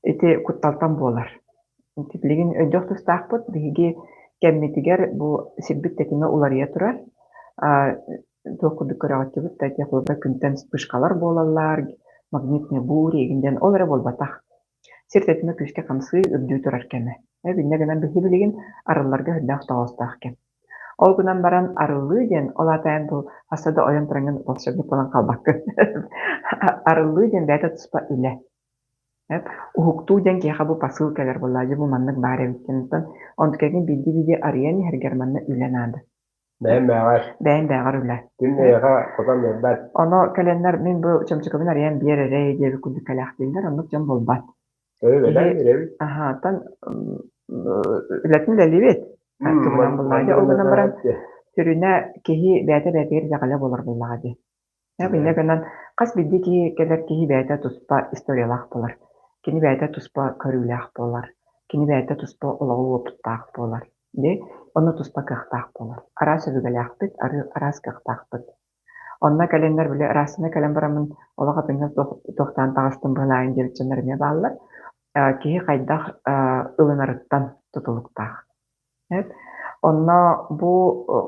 Ити кутталтан буолар. Ити билигин өйдүөх тустаахпыт, биһиги кэммитигэр бу сирбит тэтимэ уларыйа турар. Туох курдук көрөҕүттүбүт да, ити холобура күнтэн вспышкалар буолаллар, магнитный буря игин диэн ол эрэ буолбатах. Сир тэтимэ күүскэ хамсыы, үрдүү турар кэмэ. Инньэ гынан биһиги билигин арылларга үрдээх тоҕоостоох кэм. Ол гынан баран арыллыы диэн, ол аата эн бу хаста да ойон тураҥҥын волшебник буолан хаалбаккын. Арыллыы диэн бэйэтэ туспа үлэ. Уһуктуу диэн киһиэхэ бу посыл кэлэр буоллаҕа, дьэ бу маннык баар эбит диэн. Оттон онтукайгын биирдии-биирдии арыйан иһэргэр манна үлэ наада. Бэйэм бээҕэр. Бэйэм бээҕэр үлэ. Күн эйиэхэ хотон биэрбэт. Ону кэлэннэр мин бу чөмчөкөбүн арыйан биэр эрэ диэбит курдук кэлээхтииллэр, оннук дьон буолбат. Үлэлээн биэрэбит. Аһаатан үлэтин үлэлиибит. Тугунан буллаҕа дии. Ол гынан баран сүрүнэ киһи бэйэтэ бэйэтигэр итэҕэлэ буолар буоллаҕа дии. Инньэ гынан хас биирдии киһи кэлэр киһи бэйэтэ туспа историялаах буолар. Кини бэйэтэ туспа көрүүлээх буолар. Кини бэйэтэ туспа олоҕу уопуттаах буолар. Дии, онно туспа кыахтаах буолар. Араас өбүгэлээхпит, араас кыахтаахпыт. Онно кэлэннэр, били ыраастана кэлэн бараммын олох атыҥҥа туохтаан таҕыстым быһылаайын диэбит дьоннор эмиэ бааллар. Киһи хайдах ылынарыттан тутулуктаах. Онно бу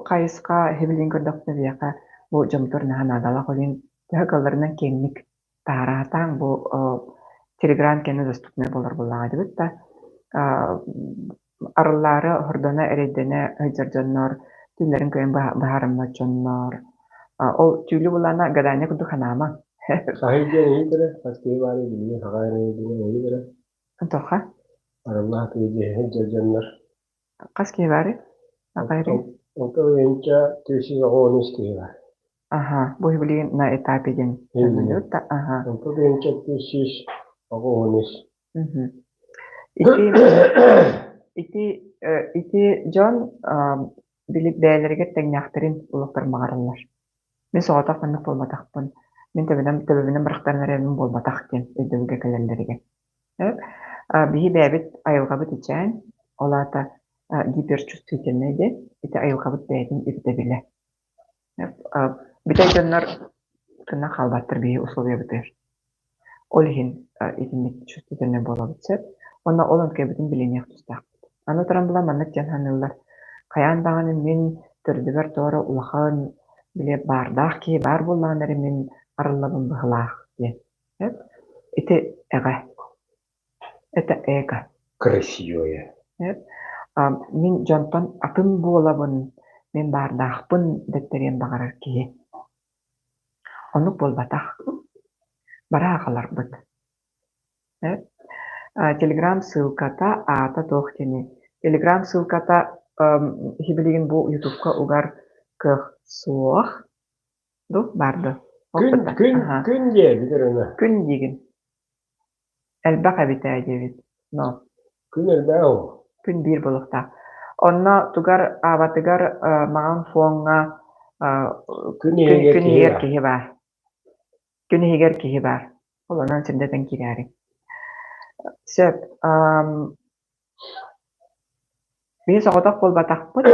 хайысха иһи көрдөхпүнэ биһиэхэ бу дьоммутугар наһаа наадалаах ол иһин төһө кыалларынан киэҥник таһараатаан бу Телеграм кэннэ доступнай буолар буоллаҕа этибит да арыллаары хордоно эрэйдэнэ сылдьар дьоннор түүллэрин кыайан быһаарыммат дьоннор ол түүлү булаана гадание курдук санаама. Хаһый диэн ыйытара, хас киһи баарын билигин хаҕа эрэ диэн ыйытара. Тоха? Арыллаах киһи диэн сылдьар дьоннор. Хас киһи баарый? Аҕайрый? Онто ыйынча 413 киһи баар. Аха, бу билигин на этапе диэн да аха. Онто ыйынча 413. Ити ити ити дьон били бэйэлэригэр тэҥнээхтэрин улахтарын баҕараллар. Мин соҕотох маннык буолбатахпын, мин төбөнөн төбөбүнэн бырахтаран эрэбин буолбатах диэн өйдөбүлгэ кэлэллэригэр. Биһи бэйэбит айылҕабыт ичээн, ол аата гиперчувствительнай диэн, ити айылҕабыт бэйэтин ирдэбилэ. Бүтэй дьоннор гына хаалбаттар биһи условиябытыгар. Ол иһин итинник чувствительнай буолабыт сөп. Уонна ол онтукайбытын билиниэх тустаахпыт. Аны туран була маннык диэн саныыллар. Хайаан даҕаны мин төрдүбэр туора улахан били баардаах киһи баар буоллаҕына эрэ мин арыллабын быһылаах диэн. Сөп? Ити эҕэ. Это эго. Красивая. Мин дьонтон атын буолабын, мин баардаахпын дэттэриэн баҕарар киһи. Оннук буолбатах. Бары аҕаларбыт. Телеграм ссылката аата туох диэний? Телеграм ссылката иһи билигин бу Ютубка угар кыах суох. Ду баар дуо? Күн күн күн диэбит эрэ. Күн диигин. Элбэх эбит ээ диэбит. Но. Күн элбэх ол. Күн биир буолуохтаах. Онно тугар аабатыгар маҕан фоҥҥа күн иһигэр күн иһигэр киһи баар. Күн иһигэр киһи баар. Ол онон сирдэтэн киирээриҥ. Сөп. Биһи соҕотох буолбатахпыт,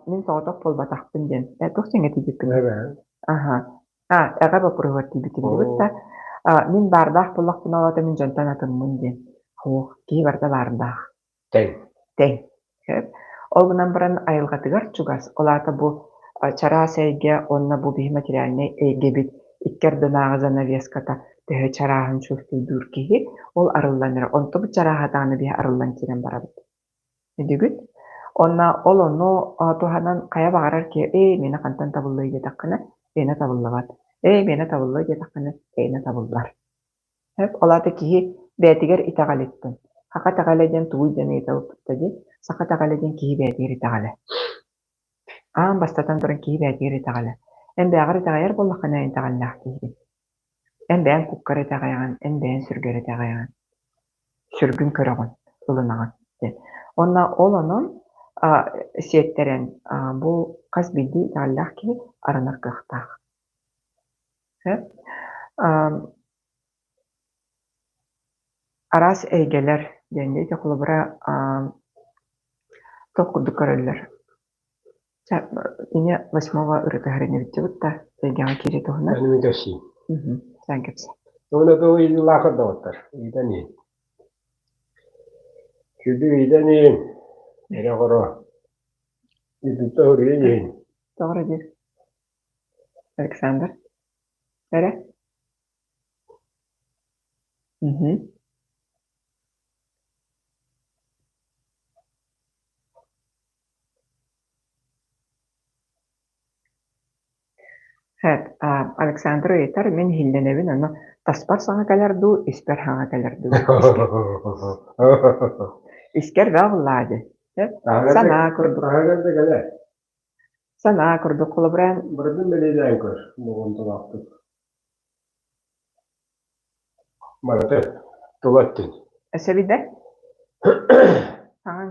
мин соҕотох буолбатахпын диэн. Э, туох диэҥҥэ тиийбиппиний? Аһа. А, эҕэ боппуруоһугар тиийбитим диэбит да, мин баардаах буоллахпына ол аата мин дьонтон атыммын диэн. Суох, киһи барыта баардаах. Тэҥ. Тэҥ. Сөп. Ол гынан баран айылҕатыгар чугас, ол аата бу чараас эйгэ уонна бу биһи материальнай эйгэбит икки ардынааҕы занавеската төһө чарааһын чувствуйдуур киһи, ол арыллан эрэр. Онтубут чарааһа даҕаны биһи арыллан киирэн барабыт. Өйдүүгүт? Уонна ол ону туһанан хайа баҕарар киһи «Ээ, миэнэ хантан табыллыай» диэтэххинэ, миэнэ табыллыбат. «Ээ, миэнэ табыллыа» диэтэххинэ, эйиэнэ табыллар. Сөп? Ол аата киһи бэйэтигэр итэҕэлиттэн. Саха итэҕэлэ диэн тугуй диэн ыйыталыппыта дии. Саха итэҕэлэ диэн киһи бэйэтигэр итэҕэлэ. Аан бастатан туран киһи бэйэтигэр итэҕэлэ. Эн бэйэҕэр итэҕэйэр буоллаххына эн итэҕэллээх киһигин. Эн бэйэҥ куккар итэҕэйэҕин, эн бэйэҥ сүргэр итэҕэйэҕин. Сүргүн көрөҕүн, ылынаҕын диэн. Уонна ол онон сиэттэрэн бу хас биирдии итэҕэллээх киһи арынар кыахтаах. Сөп. Араас эйгэлэр диэн ити холобура туох курдук көрөллөр. Ини восьмого ырытыһар инибит да эйгэҕэ киирии туһунан. Аны кэпсиим. Саан кэпсээ. Уонна тыл ыйыылаах доҕоттор. Ыйытан иһин. Күдү ыйытан иһин. Эрэ хоро. Ыйытта хоруйан иһин. Тоҕо диир? Александр? Эрэ? Мгм. Хэт, Александр ыйытар, мин иһиллэнэбин, ону таспар саҥа кэлэр дуу, испэр саҥа кэлэр дуу? Искэр баа буллаа дии. Санаа курдук. Таһыгар да кэлэр. Санаа курдук холобура Барытын бэлиэтээн көр, болҕомтолоохтук. Барыта тула өттүн. Өссө биирдэ? Саҥаҥ.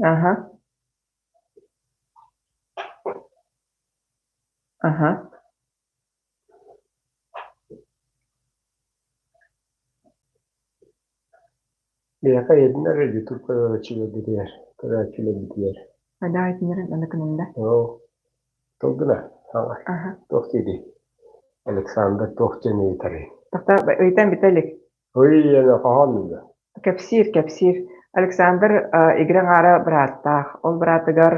Аха. Аха. Биһиэхэ иһитиннэр YouTube көрөөччүлэрбитигэр, көрөөччүлэрбитигэр. Хайдах иһитиннэрин аны кынында? Оо, тылгына, хаҥа. Аха. Туох диирий? Александр туох диэн ыйытарый? Тохтоо, ыйтан бүтэ илик. Ый диэн хоһоон дуо? Кэпсиир, кэпсиир. Александр игирэ аҥаара бырааттаах. Ол быраатыгар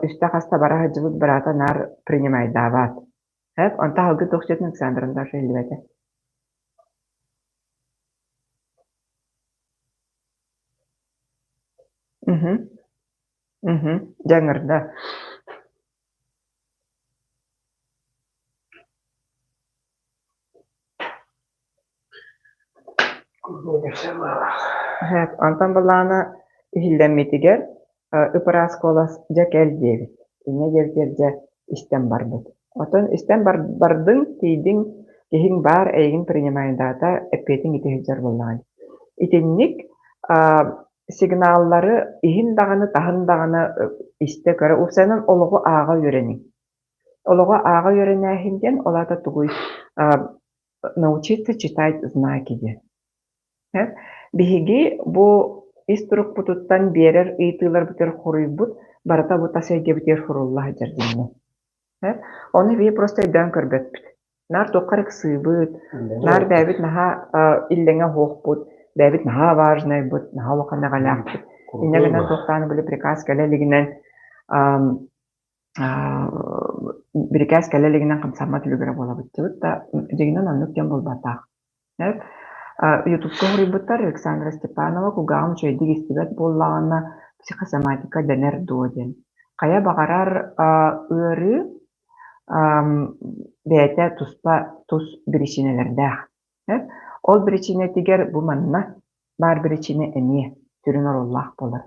үстэ хаста бара сылдьыбыт быраата наар принимайдаабат. Эп, онто аһылгы туох дьиэтин Александрын даже иһиллибэтэ. Мгм. Мгм. Дьаҥырда. Эп, онтон былаана иһиллэммитигэр ып-ыраас куолас дьэ кэл диэбит. Инньэ диэбитигэр дьэ истэн барбыт. Оттон истэн бардыҥ, тиийдиҥ, киһиҥ баар, эйигин принимайдаата, эппиэтиҥ ити сылдьар буоллаҕай. Итинник сигналлары иһин даҕаны, таһын даҕаны истэ-көрө, уопсайынан олоҕу ааҕа үөрэниҥ. Олоҕу ааҕа үөрэнээһин диэн ол аата тугуй? Научиться читать знаки диэн. Биһиги бу ис турукпутуттан биэрэр ыйытыыларбытыгар хоруйбут барыта бу тас эйгэбитигэр сурулла сылдьар диэҥҥэ. Ону биһиги просто өйдөөн көрбөппүт. Наар туохха эрэ ыксыыбыт, наар бэйэбит наһаа иллэҥэ оһуохпут, бэйэбит наһаа важнайбыт, наһаа улахан эҕэлээхпит. Инньэ гынан туохтаан били приказ кэлэ илигинэн бирикээс кэлэ илигинэн хамсаммат үлүгэрэ буолабыт дьыбыт да дьиҥинэн оннук диэн буолбатах. Ютубка суруйбуттар Александра Степанова кулгааҕым үчүгэйдик истибэт буоллаҕына психосоматика дэнэр дуо диэн. Хайа баҕарар ыарыы бэйэтэ туспа тус биричиинэлэрдээх. Ол биричиинэтигэр бу манна баар биричиинэ эмиэ сүрүн оруоллаах буолар.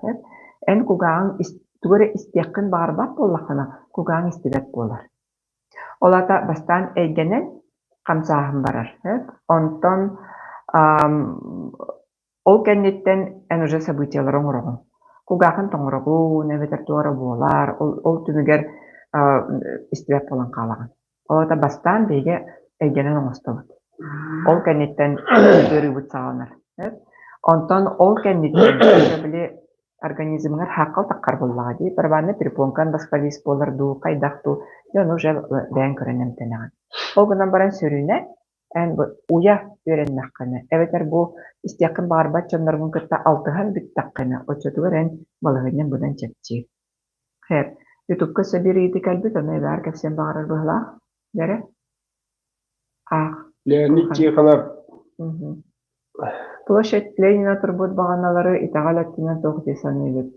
Эн кулгааҕыҥ тугу эрэ истиэххин баҕарбат буоллаххына, кулгааҕыҥ истибэт буолар. Ол аата бастаан эйгэнэн хамсааһын барар. Онтон ол кэнниттэн эн уже событиелары оҥороҕун. Кулгааххын тоҥороҕун эбэтэр туох эрэ буолар, ол түмүгэр истибэт буолан хаалаҕын. Ол аата бастаан биһиги эйгэнэн оҥостобут. Ол кэнниттэн ыарыыбыт саҕаланар. Онтон ол кэнниттэн били организмҥар хааххал таххар буоллаҕа дии, барабаннай перепонкан баскалист буолар дуу, хайдах дуу, дьэ ону уже бэйэҥ көрөн эмтэнэҕин. Ол гынан баран сүрүнэ эн бу уйа үөрэннэххинэ, эбэтэр бу истиэххин баҕарбат дьонноргун кытта алтыһан бүттэххинэ, оччотугар эн балаһыанньаҥ быдан чэпчиир. Һэр, ютубка өссө биир ыйытыы кэлбит, ону эбээр кэпсиэн баҕарар быһыылаах. Бэрэ? Аах. Леонид Тихонов Площадь Ленина турбут баҕаналары итэҕэл өттүнэн туох дии саныыгыт?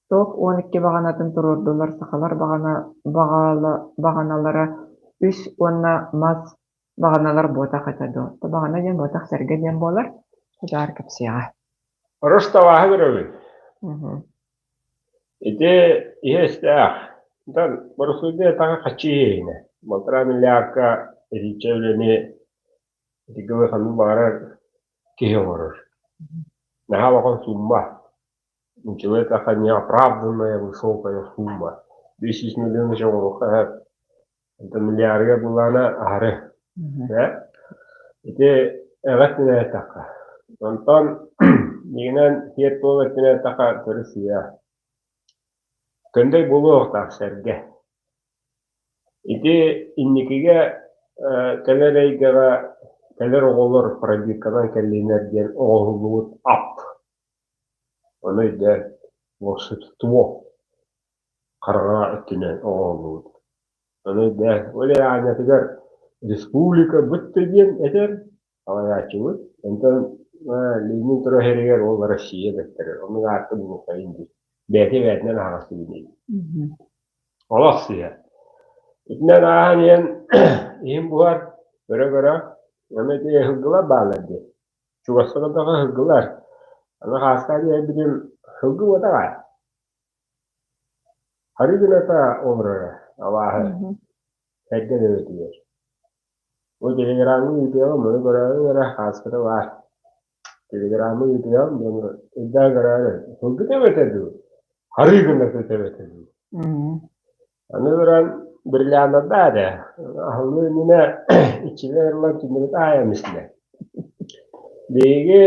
Туох 12 баҕанатын туруордулар сахалар баҕана баҕаналара үс уонна мас баҕаналар буотах этэ дуо? Баҕана диэн буотах сэргэ диэн буолар. Судаар кэпсиэҕэ. Ростоваһы көрөбүн. Ити иһэ-истээх. Онтон боросуодьуйа таҥа хаччы иһиэһинэ. Балтараа миллиардка итиччэ үлэни итигэ ханнык баҕарар киһи оҥорор. Наһаа улахан сумма. Ничего это неоправданная высокая сумма. 200 миллионов оҥоруохха сөп. Онтон миллиардыгар буллаҕына аһары. Ээ? Ити эҕэт гына эттэххэ. Онтон миигинэн сиэр-туом өттүнэн эттэххэ төрүт сыыһа. Көндөй буолуохтаах сэргэ. Ити инникигэ кэлэр эйгэҕэ кэлэр оҕолор пробирканан кэллиннэр диэн оҥоһуллубут ап. Ону өйдөөн, волшебство хараҥа өттүнэн оҥоһуллубут. Ону өйдөөн, ол эрэ аанньатыгар республика бытты диэн этэр салайааччыбыт. Онтон Ленин турар сиригэр ол Россия дэттэрэр. Оннук аатты булуоххайын диир. Бэйэтэ бэйэтинэн аһаҕастык диир. Олох сыыһа. Итинэн ааһан иһэн иһим буһар, көрө-көрө, аны ити ыһылгылар бааллар дии. Чугастан отоҕо ыһылгылар. Аны хаастаан иһэрбитин ыһылгы буотаҕа. Арыы гыната олороро, абааһы, эргэ төбөтүгэр. Бу телеграмҥа ыытыаҕым, ону көрөөрү эрэ хааскыта баар. Телеграмҥа ыытыаҕым, дьону өйдөөн көрөөрү. Сылгы төбөтө дуу, арыы гыната төбөтө дуу. Аны туран бриллианнардаах этэ. Аһыллыы иннинэ иччилэр ылан кинилэри таайан истилэр. Биһиги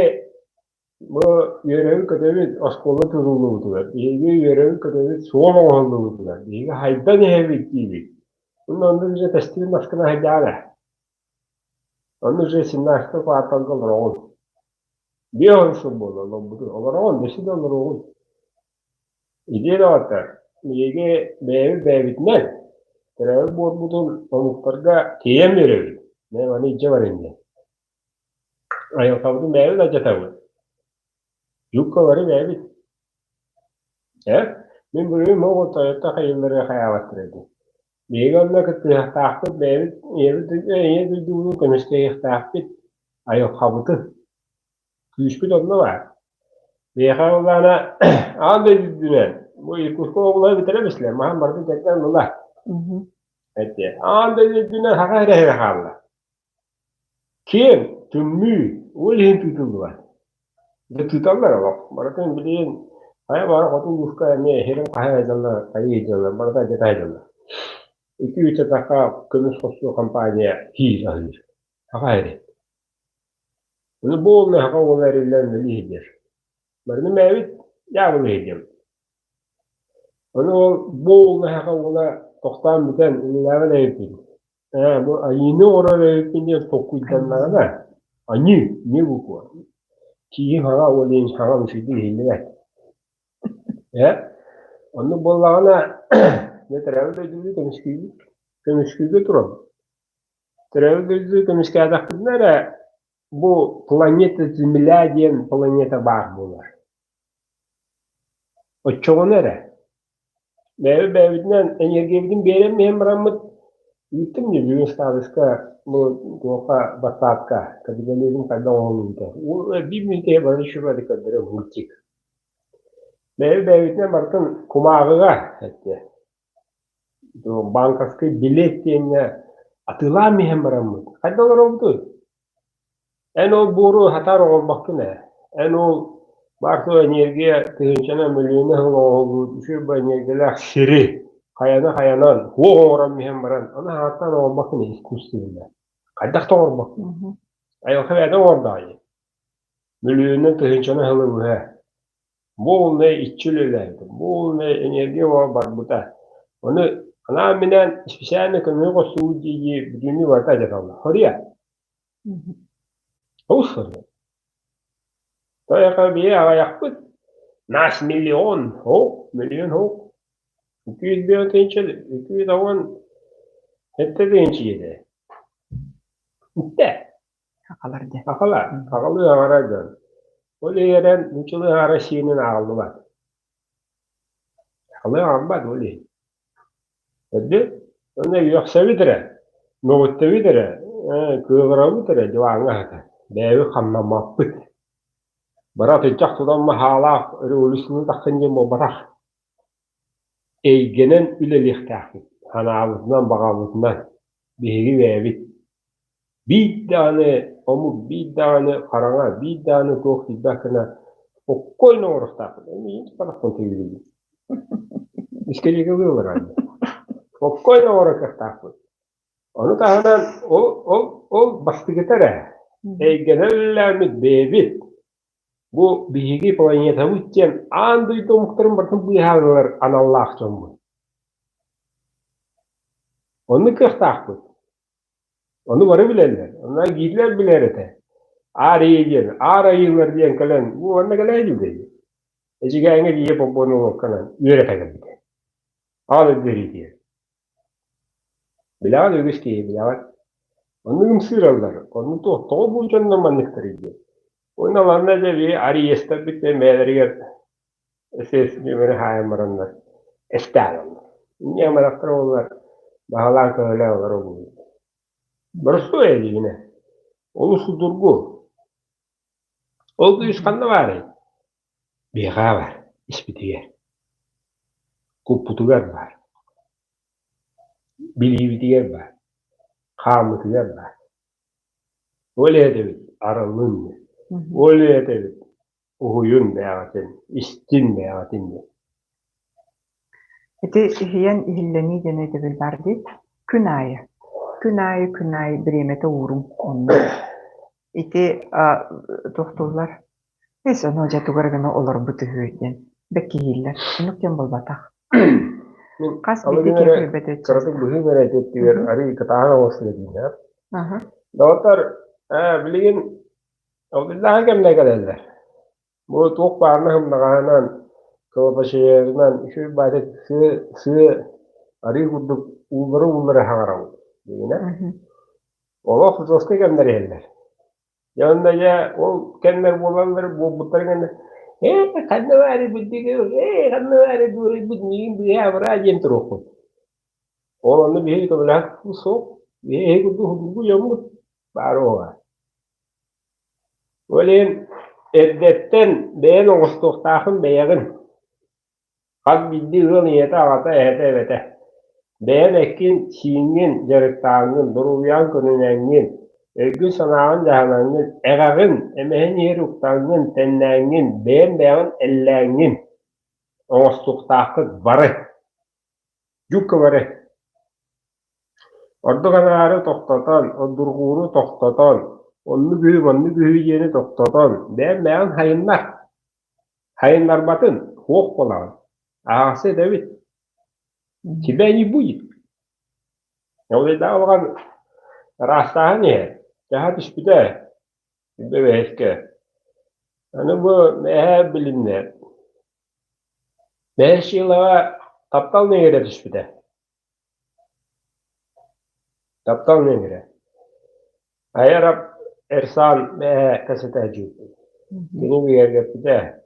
Бу үөрэбит-көтөбүт оскуола тутуллубутугар, биһиги үөрэбит-көтөбүт суол оҥоһуллубутугар, биһиги хайдан иһэбит диибит. Уонна онно уже тэстибит маскына сылдьаҕын ээ. Онно уже 17 кварталга олороҕун. 50 сыл буолла олорбутун. Олороҕун, өссө да олоруоҕун. Ити доҕоттор, биһиги бэйэбит бэйэбитинэн төрөөбүт буорбутун омуктарга тиэйэн биэрэбит. Мэ маны илдьэ барыҥ диэн. Айылҕабытын бэйэбит алдьатабыт. Юбка бары бэйэбит. Ээ, мин буруйум оҕо тойотто хайыыллары хайаабаттар этэ. Биһиги онно кыттыһыахтаахпыт, бэйэбит ийэбит ийэ дойдубутун көмүскэһиэхтээхпит, айылҕабытын. Күүспүт онно баар. Биһиэхэ ыллаана аан дойду үрдүнэн бу Иркутскай облаһы бүтэрэ бислэр, маһан барытын кэрдэн ылла. Эти аан дойду үрдүнэн саха эрэ хаалла. Киэҥ, тымныы, ол иһин тыытыллыбат. Дьэ тыыталлар олох. Барытын билигин хайа баҕар хоту улууска эмиэ иһирин хаһа сылдьаллар, хайыы сылдьаллар, барыта дьэ таһыйдаллар. Ити үчэтахха көмүс хостуур компания киир аһыыр. Саха сирин. Ону бу уолна саха уола эриллэн үлэлии сылдьар. Барыны мээбит дьаабылыы сылдьабыт. Ону ол бу уолна саха уола тохтоон бүтэн үлэлээбэт эбиппин. Ээ, бу айыыны оҥорор эбиппин диэн толкуйданнаҕына, аньыы, не буква. Киһи хаҥа ол иһин хаҥа үчүгэйдик иһиллибэт. Ээ, оннук буоллаҕына, дьэ төрөөбүт дойдубутун көмүскүүбүт, көмүскүүргэ турабыт. Төрөөбүт дойдубутун көмүскээтэхпитинэ эрэ бу планета Земля диэн планета баар буолар. Оччоҕуна эрэ Бэйэбит бэйэбитинэн эниэргийэбитин биэрэн иһэн бараммыт, ыыттым дии бүгүн статуска бу туохха бассаапка капитализм хайдах оҥоһуллубута. Биир мүнүүтэ бары үчүгэй көрдөрөр мультик. Бэйэбит бэйэбитинэн барытын кумааҕыга эттэ. Банковский билет диэҥҥэ атыылаан иһэн бараммыт. Хайдах олоробутуй? Эн ол буору сатаан оҥорбоккун ээ. Эн ол баар-суох эниэргийэ тыһыынчанан мөлүйүөнэ сыл оҥоһуллубут үчүгэй эниэргийэлээх сири хайаны-хайанан уох оҥорон иһэн баран, аны саҥаттан оҥорбоккун ээ искусственно. Хайдах да оҥорбоккун. Айылҕа бэйэтэ оҥордоҕо дии. Мөлүйүөнүнэн тыһыынчанан сылы быһа. Бу уолунай иччи үлэлээбитэ, бу уолунай энергия барбыта. Ону анаан-минээн специально көмүһү хостуубут дии-дии бүтүннүү барыта алдьаталлар. Хоруйа. Олус хоруйа. Тойоко бие аҕыйахпыт. Нас миллион, о, миллион о. Үкүүт биэ тыынча, үкүүт ауан хетте тыынча иде. Үттэ. Сахалар дьэ. Сахалар, сахалыы аҥара дьон. Ол иһэрэн нууччалыы аҥара сиэнин ааҕыллыбат. Сахалыы аҥарбат ол иһин. Эрдэ уонна үөхсэбит эрэ, мөҕүттэбит эрэ, кыаҕырабыт эрэ дьылааҥҥа сытар. Бэйэбит хамнаммаппыт. Бары атырдьах тутан хаалаах революцияны тахсан диэн буолбатах. Эйгэнэн үлэлиэхтээхпит, санаабытынан, баҕабытынан, биһиги бэйэбит. Биир даҕаны омук, биир даҕаны хараҥа, биир даҕаны туох тиийбэт гына спокойно оҥоруохтаахпыт. Эйиигин туппатахпын төйүүрүбүн. Искэлиэгэ ылар Спокойно оҥорор кыахтаахпыт. Ону таһынан ол, ол, ол бастакыта эрэ. Эйгэнэн үлэлээммит бэйэбит. Бу биһиги планетабыт диэн аан дойду омуктарын барытын быыһаан ылар аналлаах дьоммут. Оннук кыахтаахпыт. Ону бары билэллэр. Онно Гитлер билэр этэ. Аар Айыы диэн, Аар Айыылар диэн кэлэн, бу манна кэлээ дии Эдьигээҥҥэ тиийэ бобуонолуокканан үөрэтэ кэлбитэ. Аал өлбөрүү Билэҕин үгүс киһи билэҕин. Оннук ымсыыраллар. Онну туох тоҕо бу дьоннор манныктарый диэн. Уонна манна дьэ бии ариестарбыт диэн бэйэлэригэр СС нүөмэри хаайан бараннар эстээҕэллэр. Инньэ амарахтар буоллар баһылаан көһөлөөн олорор буолуо. Боростуой эдиинэ. Олус судургу. Ол күүс ханна баарый? Биһиэхэ баар, испитигэр. Куппутугар баар. Билиибитигэр баар. Хааммытыгар баар. Ол этэбит арыллын диэн. Ол этэбит уһуйун бэйэҕитин, истин бэйэҕитин диэн. Ити иһийэн иһиллэнии диэн өйдөбүл баар дии. Күн аайы, күн аайы, күн аайы бириэмэтэ ууруҥ онно. Ити тохтууллар. Эс ону дьэ тугу эрэ гына олорбут үһү диэн бэккиһииллэр. Оннук диэн буолбатах. Мин Хас алы биирдии гына киһи эрэ көрбөтө кыратык чаастаах. быһыы эрэ өттүгэр арыый кытааһын оҥостор этиинэ. Аха. Доҕоттор, билигин алдыллааҕы кэмҥэ кэлэллэр. Бу туох баарына сымнаҕаһынан, кылапачыйарынан үчүгэй баайдык сыа сыа арыы курдук ууллара-ууллара саҥарабыт. Дьиҥинэ, олох жесткай кэмнэр иһэллэр. Дьэ онно дьэ ол кэмнэр буолаллар буолбуттарын кэннэ ээ ханна баары билдиги ээ ханна баары дуорайбыт миигин быыһаа диэн туруохпут. Ол онно биһиги көмөлөөх суох биһиги курдук судургу дьоммут баар буолар. Ол иһин эрдэттэн бэйэн оҥостуохтааххын бэйэҕин. Хас биирдии ыал ийэтэ, аҕата, эһэтэ, эбэтэ. Бэйэн эккин-сииҥҥин дьарыктааҥҥын, доруобуйаҕын көрүнэҥҥин, өйгүн-санааҕын дьаһанаҥҥын, эҕэҕин, эмэһин иһэр уктаҥҥын, тэннээҥҥин, бэйэн бэйэҕин эллээҥҥин оҥостуохтааххыт бары. Дьукка бары. Ордук анаары тохтотон, ордурҕууру тохтотон, оннук үһү, маннык үһү диэни тохтотон, бэйэм бэйэҕин хайыннар. Хайыннарбатын, суох буолаҕын. Аахса этэбит. Тебя не будет. Ол улахан ыраастааһын иһэр. Чаһа түспүтэ. Бэбэһэскэ. Аны бу эһээ билиннэ. Бэһис сыылаҕа таптал нөҥүө түспүтэ. Таптал нөҥүө. Айар Эрсан эһээ кэсэтээччи. Кини бигэргэппитэ.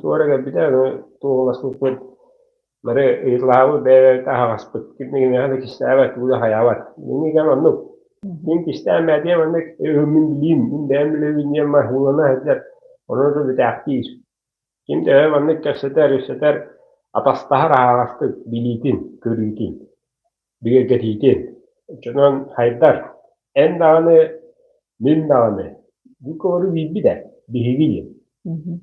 Туора кэлбитэ, ону туоһуласпыппыт бары ыйыталаһабыт, бэйэ-бэйэбит аһаҕаспыт. Ким да кимиэхэ да кистээбэт, тугу да хайаабат. Билиҥҥи кэм оннук. Мин кистээн бээтиэм оннук, мин билиим, мин бэйэм билэбин диэн уулана сылдьар, ону да бүтээхтиир. Ким төһө маннык кэпсэтэр, үссэтэр, атастаһар аһаҕастык билиитин, көрүүтүн, бигэргэтиитин. Оччонон хайдар, эн даҕаны, мин даҕаны бу көҕөрү биирбит ээ, биһиги диэн.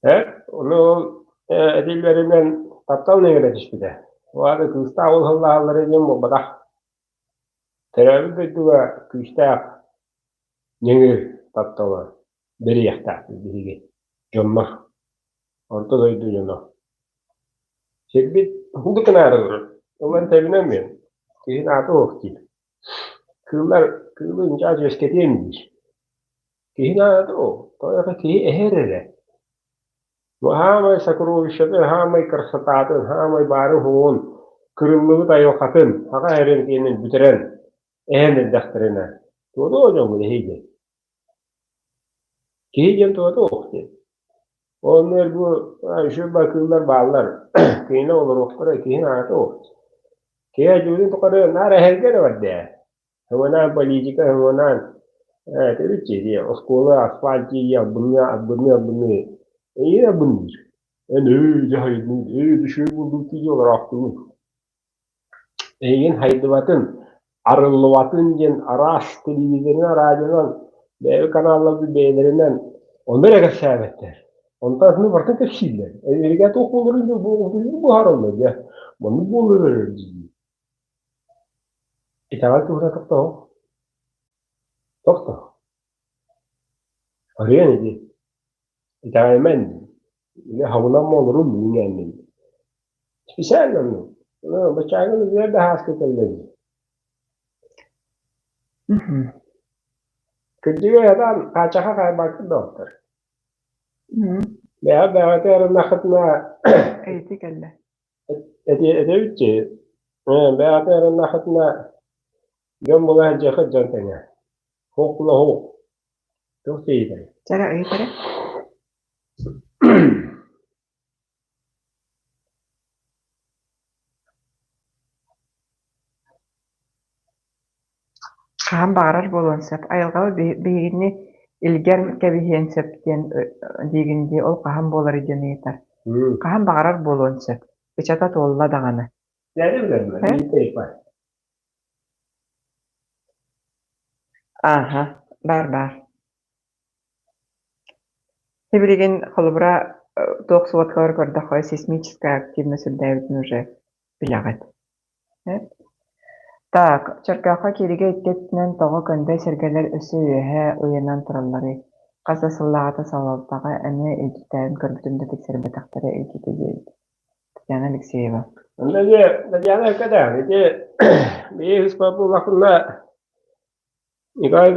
Э, ону ол этиллэринэн таптал нөҥүө түспүтэ. Ол аата кыыстаах ол сыллаһаллара диэн буолбатах. Төрөөбүт дойдуга күүстээх ньыҥыр таптала бэрийэхтээхпит биһиги дьоннор, орто дойду дьоно. Сирбит уһун гынаары турар. Ылан тэбинэн мин киһи наата суох диир. Кыыллар кыылы ынчаас үөскэтиэм диир. Киһи наада ол. Тоҕо киһи эһэр эрэ. Бу хаамай сокровищатын, хаамай красотатын, хаамай баарын-суоҕун, кырыллыбыт айылҕатын, хаҕа эрэн киэнин бүтэрэн эһэн эрдэхтэринэ, туоруо дьоҥҥун эһиги. Киһи диэн туһата суох диэн. Онно бу үчүгэй кыыллар бааллар, кинилэр олоруохтара, киһи наада суох. Киһи одьуутун тухары наар эһэргэ эрэ барда ээ. Һымынаан политика, һымынаан ээ төрүт дии, оскуола, асфальт дии, албынныы, албынныы, албынныы. Эйиэ албынныыр. Эн ээ дьэ хайдыы, ээ үчүгэй буоллуҥ дии олороохтугун. Эйигин хайдыбатын, арыллыбатын диэн араас телевизорынан, радионан, бэйэ каналларбыт бэйэлэринэн онно эрэ кэпсээбэттэр. Онтон атыны барытын кэпсииллэр. Эһиги туох буоларын буһараллар дьэ. Маннык буолар эрэр дии. Итэҕэл туһуна тохтоо. Тохтоо. Арыйан ити. Итэҕэйимэн или хабынан олорун миҥээммин. Специально ну, бачаагын үөр да һааска кэллэҥ. Кырдьыга ятан хаачаха хаайбаккын доҕоттор. Бэйэ бэйэҕитэ эрэннэххитинэ Эйти кэллэ. этэбит бэйэҕитэ эрэннэххитинэ дьон була сылдьыаххыт дьон тэҥэ. Хуох була хуох. Туох диэйтэй? Чара ыйыт эрэ. Хаһан баҕарар буолуон сөп. Айылҕабыт биһигини илгэн кэбиһиэн сөп диэн диигин дии, ол хаһан буоларый диэн ыйытар. Хаһан баҕарар буолуон сөп. Ычата туолла даҕаны. Ааһа, баар-баар. Сибилигин холобура туох сводкалары көрдөххө сейсмическая активность үрдээбитин уже билэҕит. Так, Чөркөөххө кииригэ икки өттүнэн тоҕо көндө сэргэлэр өссө үөһэ ыйанан туралларый? Хас да сыллааҕыта салалтаҕа эмиэ илдьиттээн көрбүтүм да тиксэрбэтэхтэрэ илдьитэ диэбит Татьяна Алексеева. Онно дьэ Татьяна Кадан ити биһи буоллахпына Николай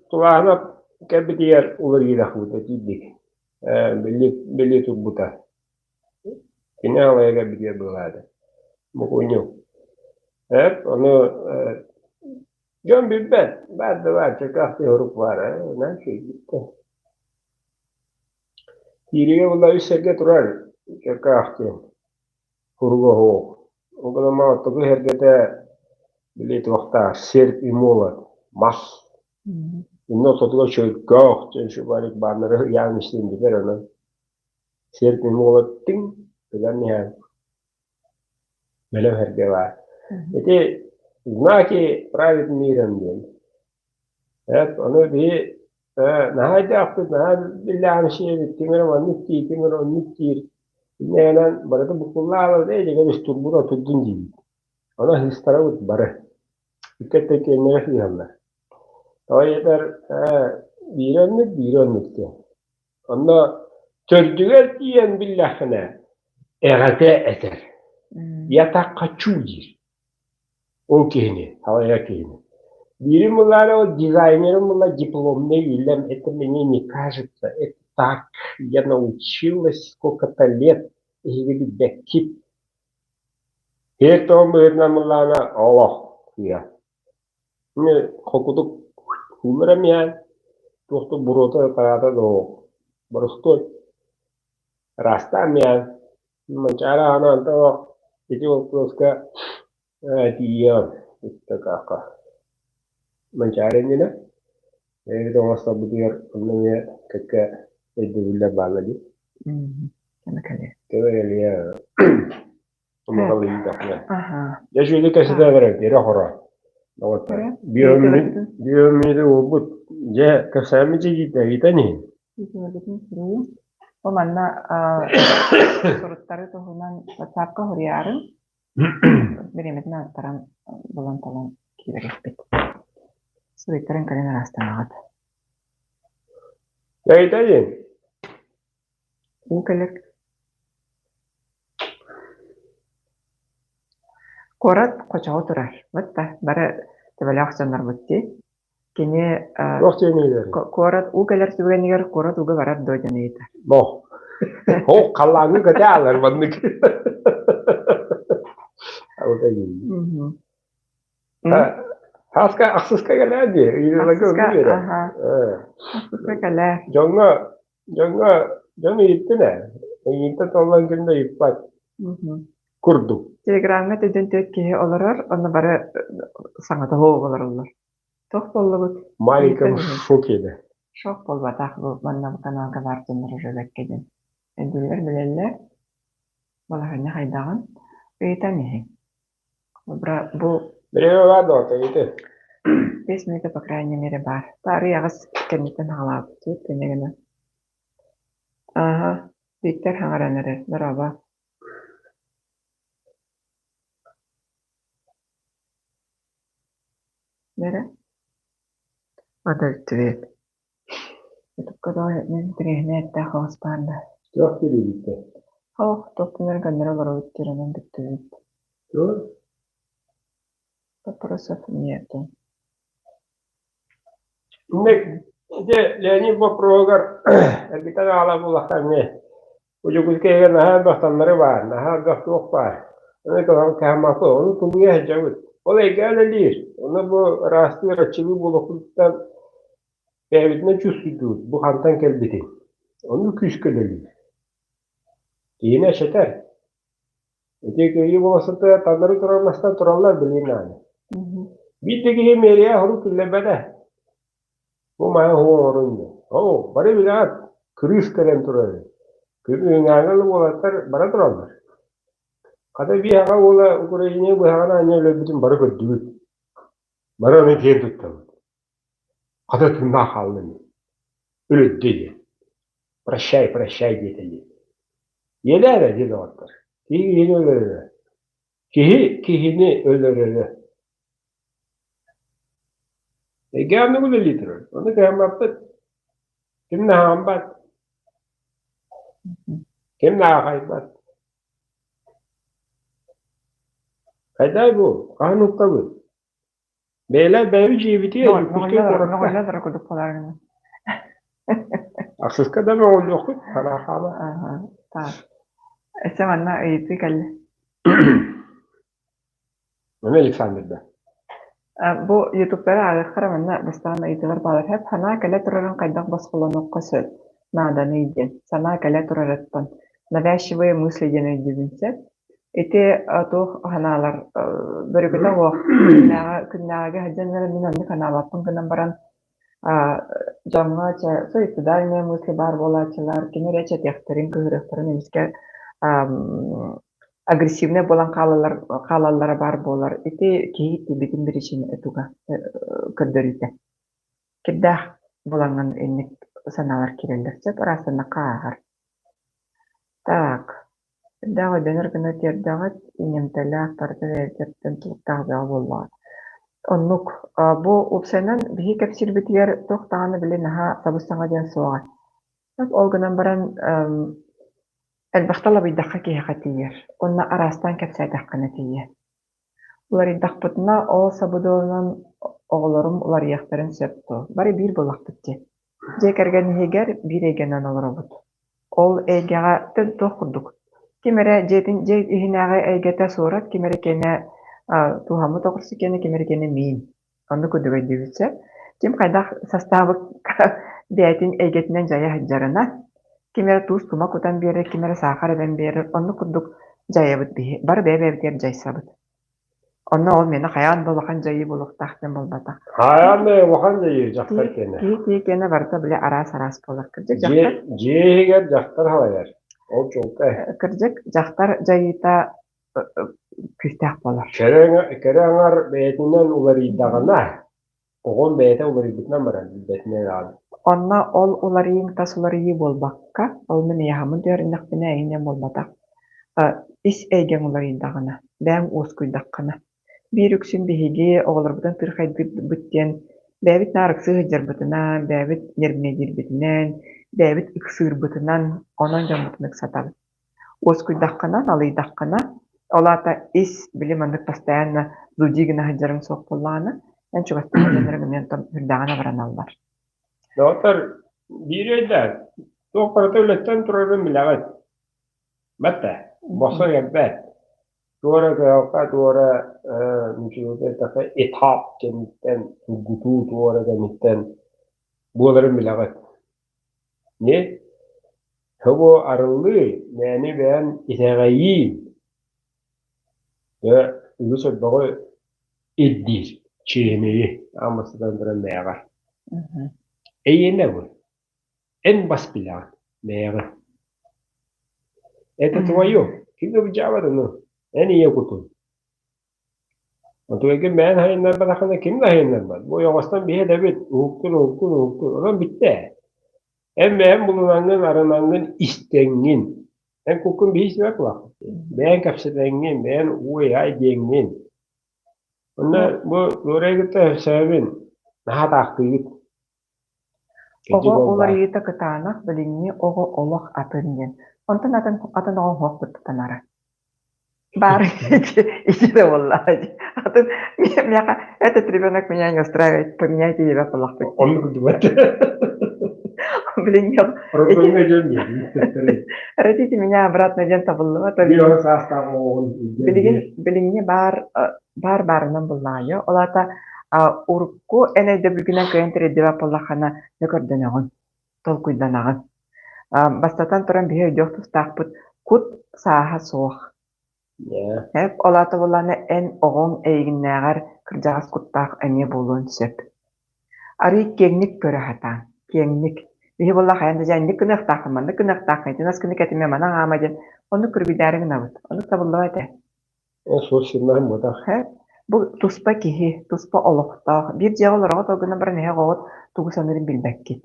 Тулаанап кэлбитигэр уларыйдахпыта тиийдик. Били били турбута. Кини алайа кэлбитигэр быһаады. Букунньук. Эп ону дьон билбэт. Баар да баар, чөкөөх урук баар. Наһаа үчүгэйдик. Кииригэ була үс сэргэ турар чөкөөх диэн. Куруга суох. Ол гынан оттугу сэргэтэ били туохтаах серп и молот мас. Инна ортотугар чөркөөх диэн шубарик бааннары ыйаан истин бүтэр онон серп и молот тиҥ тыган иһэн бэлэм сэргэ баар. Ити знаки правит миром диэн. Эп ону биһи наһаа өйдөөхпүт, наһаа биллээҕин сиэбит, ким эрэ маннык диир, ким эрэ оннук диир. Инньэ барыта буккуллаабыт, ээ дьэ кэбис турбут отурдун диибит. Ону сыыстарабыт бары. Икки өттө киэннэрэ сыыһаллар. Тоҕо диэтэр биирэ оннук, биирэ оннук диэн. Онно төрдүгэр тиийэн биллэххинэ, эҕэтэ этэр. Я так хочу диир. Ол киһини, салайар киһини. Биирим буллаары ол дизайнерым була дипломный үлэм, это мне не кажется, это так, я научилась сколько-то лет, эһиги билбэккит. Һиэр тоҕо быһыытынан буллаҕына олох сыыһа. Холкутук кууллар эмиэ туох да буруота тараата да суох. Боростуой. Ыраастаан иһэн Манчаары аһынан тоҕо ити боппуруоска тиийиэҕим ыстакаакка. Манчаары иннинэ бэйэбит оҥосторбутугар онно эмиэ кэккэ өйдөбүллэр бааллар дии. Кэмэ кэлиэ омуралыйдахпына. Дьэ үчүгэйдик кэпсэтэ олорор ирэ-хоро. Доҕоттор. Биомиды уолбут дьэ кэпсээммит дьиитэ ыйытан иһин. Бу манна суруттары туһунан WhatsApp-ка суруйаарыҥ. Бириэмэтин аттаран булан-талан киирэриэхпит. Суруйтаран кэлин ыраастанаҕыт. Ыйытан иһин. Уу кэлэр Куорат хочоҕо турар. Вот да, бары төбөлөөх дьоннорбут дии. Кини Туох диэн ыйытар? куорат уу кэлэр түгэнигэр куорат ууга барар дуо диэн ыйытар. Бо. О, халлааҥҥа көтө аалар маннык. Хаска ахсыска кэлээ дии. Ыйыталарга Ахсыска, оннук биэрэр. аха. Ахсыска кэлээ. Дьоҥҥо дьоҥҥо дьон ыйыттын ээ. Ыйыттан толлон ким да ыйыппат курдук. Телеграмҥа төдөн түөрт киһи олорор, онно бары саҥата суох олороллор. Туох буоллубут? Маленьком шоке да. Шок буолбатах бу манна бу каналга баар дьоннор уже бэккэ диэн. Өйдүүллэр билэллэр. Балаһыанньа хайдаҕын ыйытан иһиҥ. Бу Время баар доҕотто ыйыты. 5 минута по крайней мере баар. Таарый аҕыс кэнниттэн хаалаабыт инньэ гынан. Ааһа, Виктор хаҥаран эрэр. Дорообо. Бэрэ? Отөттүбүт. Ютубка тоҕо мин интэриэһинэй эттээх оҕус баар да. Туох диэбиттэр? Ох, туохтан эрэ көннөрү олоробут диир онон бүттүбүт. Туох? Вопросов нету. Инник ити Леонид боппуруоһугар эргитэн аҕала буллахха эмиэ Удьукускайга наһаа элбэх таннары баар, наһаа элбэх туох баар. Ону кыһаммаппыт, ону тулуйа сылдьабыт. Ол эйгэ үлэлиир. Ону бу ыраастыыр аччыгый буолуохпутуттан бэйэбитинэн чувствуйдуубут, бу хантан кэлбитин. Ону күүскэ үлэлиир. Киһини эчэтэр. Ити кыайыы болуоссатыгар таннары турар мастар тураллар билигин даҕаны. Биир да киһи мэрия хорук киллэрбэтэ. Бу маны оҥорун диэн. Оо, бары билэҕит, кырыыс кэлэн турар үһү. Күн уолаттар бара тураллар. Хата биир аҕа уола Украина быһаҕын аанньа өлөрбүтүн бары көрдүбүт. Бары ону киэн туттабыт. Хата тыыннаах хаалла ини. Өлөрдө диэн. Прощай, прощай диэтэ диэн. Иэлээрэ диэн доҕоттор. Киһи киһини өлөрөрө. Киһи киһини өлөрөрө. Эйгэ оннук үлэлии турар. Ону кыһаммаппыт. Ким да хаамбат, ким да аахайбат. Хайдай бу, хаһан уктабыт? Бэйэлэр бэйэбит дьиэбитигэр Дьокуускай куоракка Мөҕүллэр курдук буолар Ахсыска да мөҕүллүөххүт, хараахаама. Аха, так. Өссө манна ыйытыы кэллэ. Маны Александр да. Бу ютубтары ааҕыаххара манна бастаан ыйытыылар бааллар. Хэп санаа кэлэ турарын хайдах босхолонуохха сөп нааданый диэн. Санаа кэлэ турарыттан навязчивые мысли диэн өйдүүбүн сөп. Ити туох санаалар бөрүкүтэ суох күннээҕи күннээҕигэ сылдьан эрэн мин оннук санаабаппын гынан баран дьоҥҥо чэ суицидальные мысли баар буолааччылар кими эрэ чэтиэхтэрин кыһырыахтарын эмискэ агрессивнай буолан хаалаллар хаалаллара баар буолар. Ити киһи тиийбитин биричиинэ туга көрдөрүүтэ. Кирдээх булаҥҥын инник санаалар киирэллэр сөп ыраастаннахха ааһар. Так, Сүрдээх өйдөнөр гына тиэрдэҕит, иҥэмтэлээх, барыта бэйэтиттэн тутулуктаах бөҕө буоллаҕа. Оннук. Бу уопсайынан биһиги кэпсиирбитигэр туох даҕаны били наһаа сабыс-саҥа диэн суоҕа. Ол гынан баран элбэхтэ лабыйдахха киһиэхэ тиийэр. Уонна араастаан кэпсээтэххинэ тиийэр. Уларыйдахпытына ол сабыдыалынан оҕолорум уларыйыахтарын сөп дуо? Бары биир буоллахпыт дии. Дьиэ кэргэн иһигэр биир эйгэнэн олоробут. Ол эйгэҕэ туох курдук ким эрэ дьиэтин дьиэ иһинээҕи эйгэтэ суорат, ким эрэ киэнэ тууһаммыт оҕурсу киэнэ, ким эрэ киэнэ миин. Оннук курдук өйдүүбүт сөп. Ким хайдах састаабыкка бэйэтин эйгэтинэн дьайа сылдьарына, ким эрэ туус тума кутан биэрэр, ким эрэ саахар эбэн биэрэр, оннук курдук дьайабыт биһи. Бары бэйэ-бэйэбитигэр дьайсабыт. Онно ол миэнэ хайаан да улахан дьайыы буолуохтаах диэн буолбатах. Хайаан да улахан дьайыы дьахтар киэнэ. Киһи киһи киэнэ барыта били араас-араас буолар. Кырдьык Дьиэ, дьахтар дьиэ иһигэр дьахтар халайар. Ол чуолкай. Кырдьык дьахтар дьайыыта күүстээх буолар. Кэрэ, кэрэ аҥар бэйэтинэн уларыйдаҕына, оҕом бэйэтэ уларыйбытынан барар, билбэтинэн аҕай. Онно ол уларыйыыҥ тас уларыйыы буолбакка, ол мин ыйаһаммын түһэриннэхпинэ эйиҥ буолбатах. Ис эйгэҥ уларыйдаҕына, бэйэҥ уоскуйдаххына. Биир үксүн биһиги оҕолорбутун тырхайдыырбыт диэн бэйэбит наар ыксыы сылдьарбытынан, бэйэбит нервнэйдиирбитинэн, бэйэбит ыксыырбытынан, онон дьоммутун ыксатабыт. Уоскуйдаххына, налыйдаххына, ол аата ис били маннык постоянно зудии гына сылдьарыҥ суох буоллаҕына, эн чугастаах дьонноруҥ эмиэ онтон үрдэҕин абыраналлар. Доҕоттор, биир өйдөөн, туох барыта үлэттэн турарын билэҕит. Бэтте, босхо кэлбэт. Туора кыһалҕа, туора нуччалыы эттэххэ этап кэнниттэн, тургутуу туора кэнниттэн буоларын билэҕит. Не Һобу арыллыы, мээни бэйэн итэҕэйии дьэ үгүс элбэҕи ирдиир, чиэһинэйи аан бастатан туран бэйэҕэр. Эйиэнэ бу, эн бас билэҕин, бэйэҕин. Это твое, ким да былдьаабат ону, эн ийэ кутун. Отуойга бэйэн хайыннарбатаххына ким да хайыннарбат. Бу ойоҕостон биһи этэбит, уһуктун, уһуктун, уһуктун. Онон бүттэ. Эн бэйэн булунаҥҥын, арынаҥҥын истэҥҥин. Эн куккун биһи истибэт буолахпыт. Бэйэн кэпсэтэҥҥин, бэйэн уой-ай диэҥҥин. Онно бу Лория кытта өссөөбүн наһаа таахтыыгыт. Оҕо уларыйыыта кытаанах, билиҥҥи оҕо олох атын диэн. Онтон атын атын оҕо суох кыттанара. Баар ити да буоллаҕа дии. Атын миэхэ этот ребенок меня не устраивает, поменяйте диэбэт буоллахпыт. Оннук курдук Билиҥҥи Родите меня обратно диэн табыллыбат. Билигин билиҥҥи баар баар баарынан буллаҕа Ол аата урукку эн өйдөбүлгүнэн кыайан тириэрдибэт буоллаххына дьэ көрдөнөҕүн, толкуйданаҕын. Бастатан туран биһи өйдүөх тустаахпыт кут сааһа суох. Эп ол аата буоллаҕына эн оҕоҥ эйигиннээҕэр кырдьаҕас куттаах эмиэ буолуон сөп. Арыый киэҥник көрө сатаан, киэҥник. Биһи буоллах хайаан да дьэ инник гыныахтааххын, маннык гыныахтааххын, итин ас гына кэтимэ, маны аһаама диэн оннук күргүйдээри гынабыт. Оннук табыллыбат этэ. Ол суос сирнэһин буотах. Бу туспа киһи, туспа олохтоох. Биир дьиэҕэ олороҕут, ол гынан баран эһэ оҕоҕут тугу саныырын билбэккит.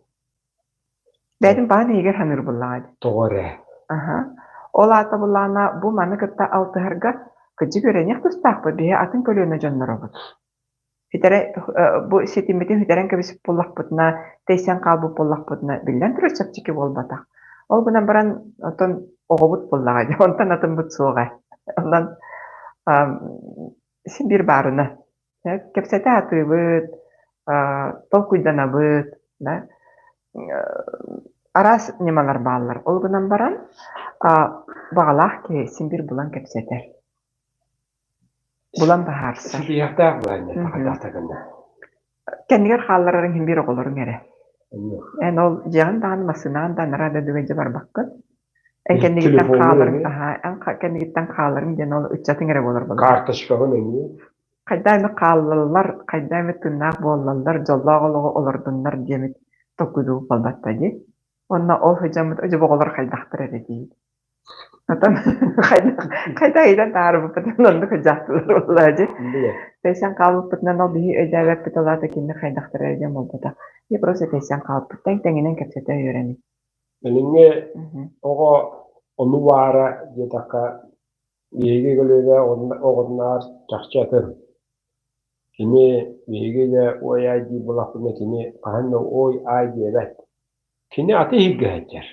Бэйэтин баҕан иһигэр саныыр буоллаҕа дии. Тоҕо эрэ. Аһа. Ол аата буллаҕына бу маны кытта алтыһарга кырдьык үөрэниэх тустаахпыт, биһи атын көлүөнэ дьонноробут. Сүтэрэ бу ситиммитин сүтэрэн кэбиспит буоллахпытына, тэйсэн хаалбыт буоллахпытына, биллэн турар чэпчэки буолбатах. Ол гынан баран, оттон оҕобут буоллаҕа дии, онтон атыммыт суоҕа. Онон син биир баарына. Кэпсэтэ сатыыбыт, толкуйданабыт, да араас ньымалар бааллар. Ол гынан баран, баҕалаах киһи син биир булан кэпсэтэр. Булан быһаарсар. Ситиһиэхтээх былаанньа хайдах гынна? Кэннигэр хаалларарыҥ иһин биир оҕолоруҥ эрэ. Эн ол дьиэҕин даҕаны массыынаҕын да анараа дойдуга илдьэ барбаккын. Эн кэннигиттэн хааларыҥ, аһаа, эн кэннигиттэн хааларыҥ диэн ол ыччатыҥ эрэ буолар буолар. Карточкаҕын эмиэ. Хайдах эмэ хааллаллар, хайдах эмэ тыыннаах буоллаллар, дьоллоох олоҕу олордуннар диэмит толкуйдуу буолбатта дии. Уонна ол сылдьаммыт дьэ оҕолор хайдахтар эрэ диибит. Отон хайдах ыйдан таарыбыппытынан оннук дьааттылар буоллаа дии. Тэйсэн хаалбыппытынан ол биһи өйдөөбөппүт ол аата кини хайдахтара эрэ диэн буолбатах. Я просто тэйсэн хаалбыт. Тэҥ-тэҥинэн кэпсэтэ үөрэний. Билиҥҥи оҕо ону баара диэтэххэ, биһиги көлүөнэ оҕотунаар чахчы атын. Кини биһиги дьэ ой-аай диир буоллахпытына кини хаһан да ой-аай диэбэт. Кини аты иһиргэ сылдьар.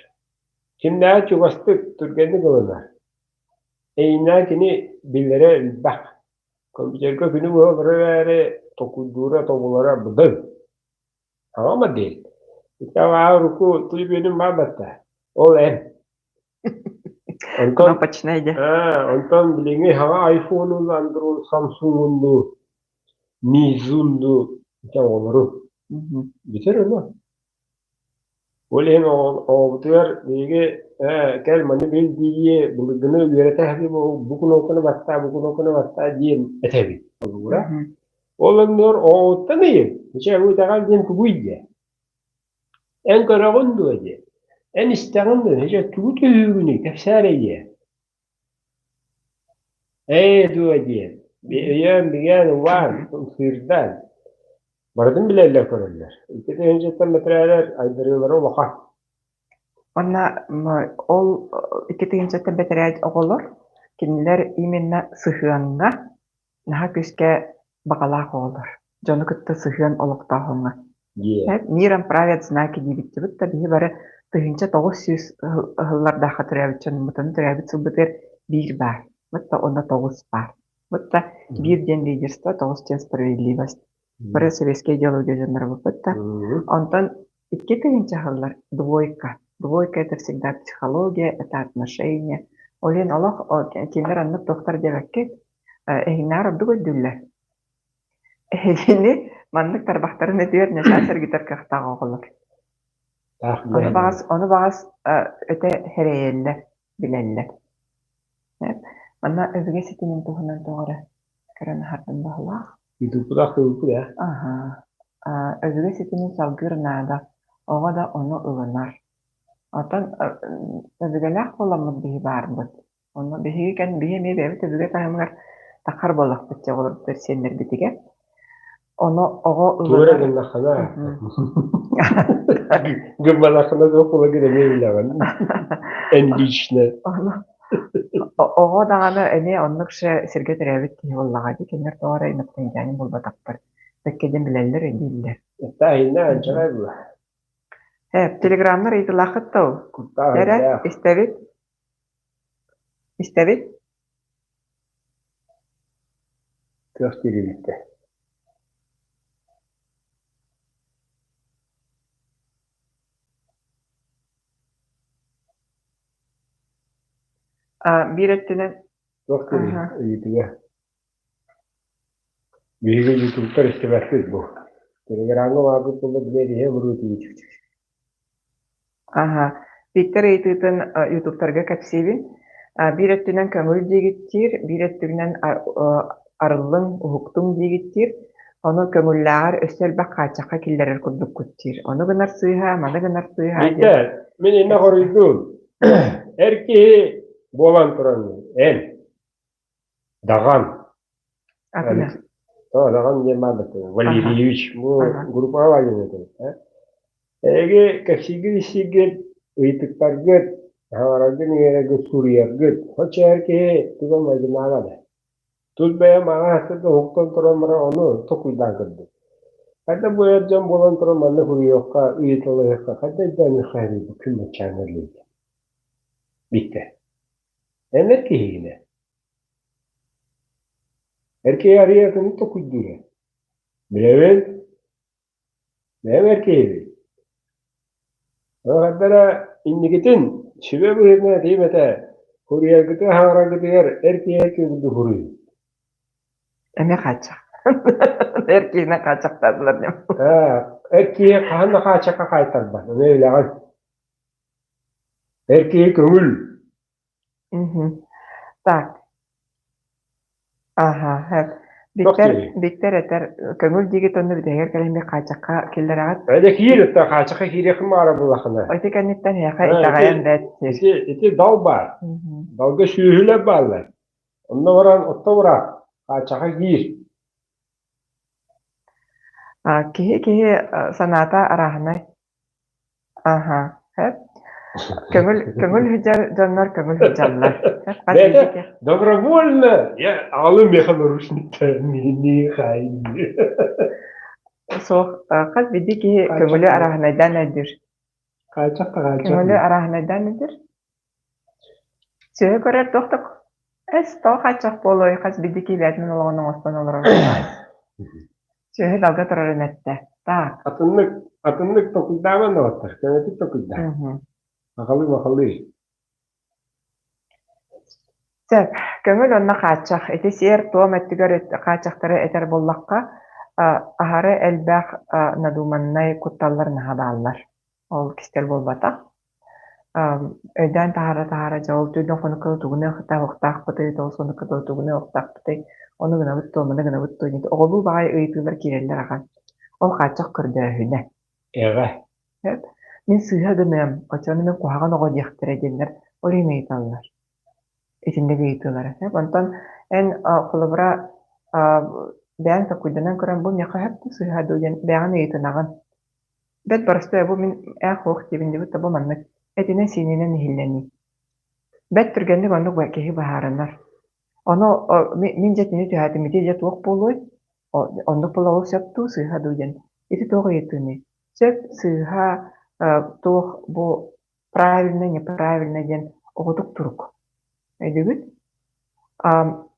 Кимнээҕи чугастык, түргэнник ылынар. Эйииннээх кини биллэрэ элбэх. Компьютерга күнү быһа олорор эрээри толкуйдуура, тобулара быдан. Аҕа модель. Ити урукку төлөпүөнүм баар батта. Ол эн. Онтон, Кнопочная дьэ. онтон билиҥҥи хаҥа айфонун, Android, Samsung-унду, Mizunду ити оҕолору. Бүтэр ону. Ол иһин оҕобутугар биһиги ээ кэл маны бил дии былыргыны үөрэтэ сатыы бу кнопканы баттаа, бу кнопканы баттаа диэн этэбит. Холобура. Ол оннугар оҕоҕуттан ыйын, чэ бу итэҕэл диэн тугуй диэ. Эн көрөҕүн дуо диэ. Эн истэҕин дуо, чэ тугу түһүүгүнүй, кэпсээ эрэ диэ. Ээ дуо диэн, өйөөн, бигээн, убаан, ымсыырдаан барытын билэллэр көрөллөр. Икки тыһыынчаттан бэтэрээлэр айдарыылара улахан. Уонна ол 2 тыһыынчаттан бэтэрээт оҕолор кинилэр именно сыһыаҥҥа наһаа күүскэ баҕалаах оҕолор. Дьону кытта сыһыан олохтооһуҥҥа. Миром правят знаки диэбиттибит да биһи бары 1900 ыһыллардаахха төрөөбүт дьонмутун төрөөбүт сылбытыгар биир баар. Вот онно тоҕус баар. Вот биир диэн лидерство, тоҕус диэн справедливость. Бары советскай идеология дьонноробуппут да. Онтон 2000 ыһыллар двойка. Двойка это всегда психология, это отношения. Ол иһин олох кинилэр оннук туохтар диэбэккит, эһигинээр ордук өйдүүллэр. Эһигини маннык тарбахтарын өтүөр ньачаас эргитэр кыахтаах оҕолор. Ону баҕас, ону баҕас өтө сэрэйэллэр, билэллэр. Манна өбүгэ ситимин туһунан тоҕо эрэ көрөн аһардым баһылаах. Ютубтаах тылбыт ээ. Аһа. Өбүгэ ситимин салгыыр наада. Оҕо да ону ылынар. Оттон өбүгэлээх буоламмыт биһи баарбыт. Онно биһиги кэн биһи эмиэ бэйэбит өбүгэ таһымыгар таххар буоллахпыт дьэ оҕолорбутугар сиэннэрбитигэр. Ону оҕо Тугу эрэ ылынар гыннаххына гымматаххына суох буола эмиэ билэҕин. Эн лично. Ону оҕо даҕаны эмиэ оннук ше сиргэ төрөөбүт киһи буоллаҕа дии. Кинилэр тоҕо эрэ инопланетянин буолбатахтар. Бэккэ диэн билэллэр, өйдүүллэр. Иттааһинна анчарай була. Э, телеграмнар ыйытылааххыт да ол. Куттаах Эрэ, өйдөөх. истэбит? Истэбит? Кыах киирбиттэ. Биир өттүнэн Туох диир ыйытыга? Биһиги ютубтар истибэппит бу. Телеграмҥа баарбыт буолла билиэ иһэ буруутуйут. Аһа, Виктор ыйытыытын ютубтарга кэпсиибин. Биир өттүнэн көҥүл диигиттиир, биир өттүнэн арыллыҥ, уһуктуҥ диигиттиир. Ону көҥүллээҕэр өссө элбэх хааччахха киллэрэр курдуккут диир. Ону гынар сыыһа, маны гынар сыыһа диэн Виктор, мин иннэ кэпсээн. хоруйдуум. Эр киһи буолан туран эн Даҕан Атына. Даҕан диэн баар Валерьевич бу группаҕа баар диэн этэ. Эһиги кэпсииргит истииргит, ыйытыктаргыт, аһаҕараргыт иҥэрэргит, суруйаргыт, оччо эр киһи тугу майгыннаабат. Тус бэйэм аҥаас сиргэ уһуктан туран баран ону токуйдаан көрдүм. Хайда бу эр дьон буолан туран манна суруйуохха, ыйыталаһыахха, хайда өйдөөнүөххэ эбит бу күн баччааҥҥа диэри. Бүттэ. Эн эр киһигин ээ. Эр киһи арыйатыны токуйдуур ээ. Билэбин, бэйэм эр киһибин. Хайдара инникитин сүбэ быһыытынан этиим этэ, суруйаргытыгар хаҥараргытыгар эр киһи эр киһи курдук суруйуҥ. Эмиэ хааччах. Эр киһинэн хааччахтаатылар диэн. Эр киһи хаһан да хааччахха хаайтарбат, ону билэҕин. Эр киһи көҥүл. Так. Аха, сөп. Туох Биттэр, диэний? Биттэр этэр, көҥүл диигит онно бүтэһигэр кэлэн би хааччахха киллэрэҕит. Эдэ киир, оттон хааччахха киириэххин баара буоллаххына. Ити кэнниттэн эһиэхэ Ити, итэҕэйэн бэт сир. ити, ити дал баар. Далга сүөһүлэр бааллар. Онно баран отто быраах, хааччахха киир. Киһи киһи санаата арааһынай. Аха, сөп. Көҥүл көҥүл сылдьар дьоннор көҥүл сылдьаллар. Сөп, хас Бэйэтэ биирдии добровольно я аҕалым миэхэ наручниктар Суох, хас биирдии киһи көҥүлү Хааччах арааһынайдаан өйдүүр. хааччах да хааччах Көҥүлү арааһынайдаан өйдүүр. Сүөһү көрөр туох да эс тоҕо хааччах буолуой, хас биирдии киһи бэйэтин олоҕун оҥостон олорор буоллаҕай. Сүөһү далга турарын эттэ. Так. Атыннык атыннык токуйдаабан доҕоттор, көнөтүк токуйдаа. Махалыы махалыы. Сөп. Көҥүл уонна хааччах. Ити сиэр-туом өттүгэр хааччахтары этэр буоллахха, аһары элбэх надуманнай кутталлар наһаа бааллар. Ол кистэл буолбатах. Өйдөөн таһаара-таһаара дьэ ол түүнү хонукка тугуну охтаахпытый, тоҕус хонукка тугуну охтаахпытый, ону гынабыт дуо, маны гынабыт дуо диэн оҕолуу баҕайы ыйытыылар киирэллэр ахан. Ол хааччах көрдөөһүнэ. Эҕэ. Сөп. Мин сыыһа гыныам, оччоҕуна мин куһаҕан оҕо диэхтэрэ диэннэр ол иһин ыйыталлар. Итинник ыйытыылара. Сөп. Онтон эн холобура бэйэҥ толкуйданан көрөн бу миэхэ сөп дуу, сыыһа дуу диэн бэйэҕин ыйытынаҕын. Бэрт боростуой бу мин ээх уох диэбин диэбит да бу маннык этинэн-сиининэн иһиллэнии. Бэрт түргэнник оннук киһи быһаарынар. Ону мин дьэ итини түһээтим, ити дьэ туох буолуой? Оннук буола ол сөп дуу, сыыһа дуу диэн. Ити туох ыйытыыный? Сөп, сыыһа, туох бу правильно, неправильно диэн оҕотук турук. Өйдүүгүт?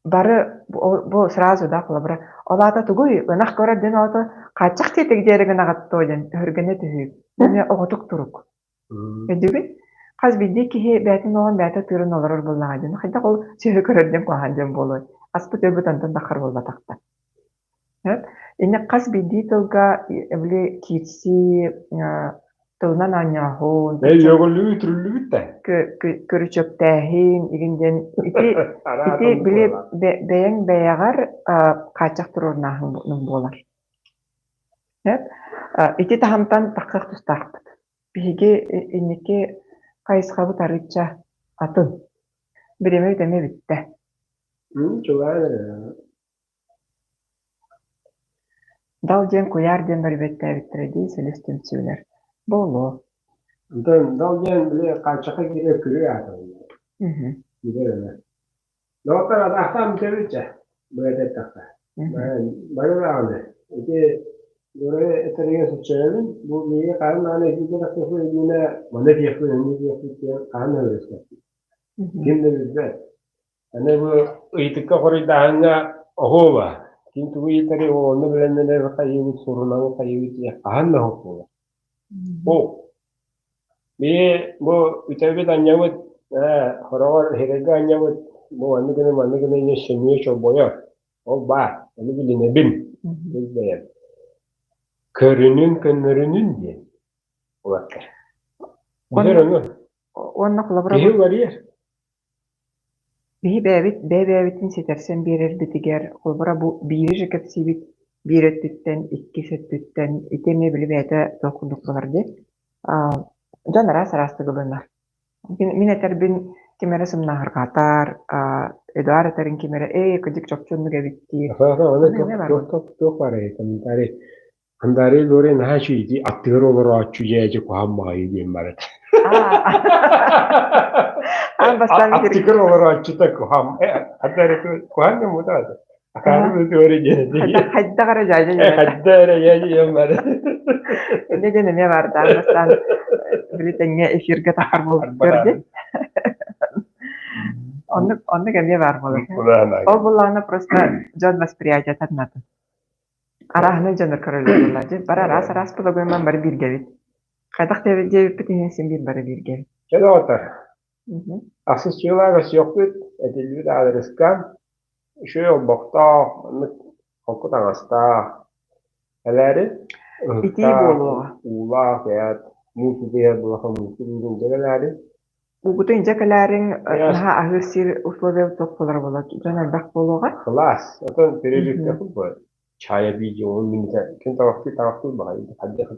Бары бу сразу да холобура ол аата тугуй ынах көрөр диэн аата хааччах диэтик диэри гынаҕыт дуо диэн өһүргэнэ түһүү. Бу эмиэ оҕотук турук. Өйдүүгүн? Хас биирдии киһи бэйэтин олоҕун бэйэтэ тыыран олорор буоллаҕа диэн. Хайдах ол сүөһү көрөр диэн куһаҕан диэн буолуой? Аспыт өлбүт онтон таххар буолбатахтар. Сөп. Инник хас биирдии тылга били киирсии тылынан оонньооһун, Өйөҕүллүү үтүрүллүбүт да. Көрүчөктээһин игин диэн ити ити били бэйэҥ бэйэҕэр хааччах туруорунааһын буолар. Сөп. Ити таһымтан тахсыах тустаахпыт. Биһиги инники хайысхабыт арыычча атын. Бириэмэбит эмиэ бүттэ. Дал диэн куйаар диэн бөрүбүөттээбиттэрэ дии силис түмсүүлэр. Буолуо. Онтон дал диэн били хааччахха киирэр күрүө аата Киирэр эмэ. Доҕоттор атаахтаан бүтэбит чэ, быһата эттэххэ. Бары даҕаны ити Дорой этэригэр сөпсөһөбүн. Бу биһиги хаһан даҕаны этиигэ тахсыахпыт иннинэ манна диэхпит, онно диэхпит диэн хаһан да үөскэппит. Ким да билбэт. Аны бу ыйытыкка хоруйдааһыҥҥа оһуоба. Ким тугу ыйытарый онно бэлэмнэнэр хайыыбыт, сурунабыт хайыыбыт диэн хаһан да оһох буолар. Бу биһи бу үтэбит анньабыт хороҕор иһиргэ анньабыт бу маннык гына маннык гына диэн сөмүйэ чорбойор. Ол баар. Ону билинэбин. Бил бэйэм. Көрүнүн көннөрүнүн диэн улаттар. Билэр ону. Уонна холобура Киһи уларыйар. Биһи бэйэбит бэйэ-бэйэбитин ситэрсэн биэрэрбитигэр, холобура, бу биири эрэ кэпсиибит, биир өттүттэн, иккис өттүттэн, ити эмиэ били бэйэтэ туох курдук буолар дии. Дьон араас-араастык ылынар. Мин этэрбин ким эрэ сымнаһырҕатар, Эдуард этэрин ким эрэ «Ээ, кырдьык чопчу оннук эбит» диир. Туох туох баарый комментарий. Андария Лорен наһаа үчүгэй аттыгар олорооччу дьээдьэ куһаҕан баҕайы диэн барар. Аан бастаан Аттыгар олорооччута куһаҕан Андария куһаҕан диэн буолбатах Акаары бөтүөрэ диэн Хайдах эрэ дьээдьэ диэн Хайда эрэ дьээдьэ диэн барар. Инньэ диэн эмиэ баар да аан бастаан били тэҥҥэ эфиргэ тахар буолбуттар дии. Оннук оннук эмиэ баар буолар. Ол буллаҕына просто дьон восприятиета атын. Арааһынай дьоннор көрөллөр буоллар дии. Бары араас-араас пологойман бары бииргэбит. Хайдах диэбиппит иһин син биир бары бииргэбит. Чэ доҕоттор, ахсыс чыылаах өссүөхпүт, этиллибит аадырыска үчүгэй олбохтоох, маннык холку таҥастаах, элээри Итии ыһыктаах, буолуоҕа. уулаах, эт, муус утуйар буолаха муусу үүрүн дьэ кэлээри Угутун дьэ кэлээриҥ наһаа аһыыр сир условия туох буолара буолар дьон элбэх буолуоҕа. Кылаас, отон перерывка футбол. Чая видео минутэ ким табахтыы табахтыы баҕайы хайдах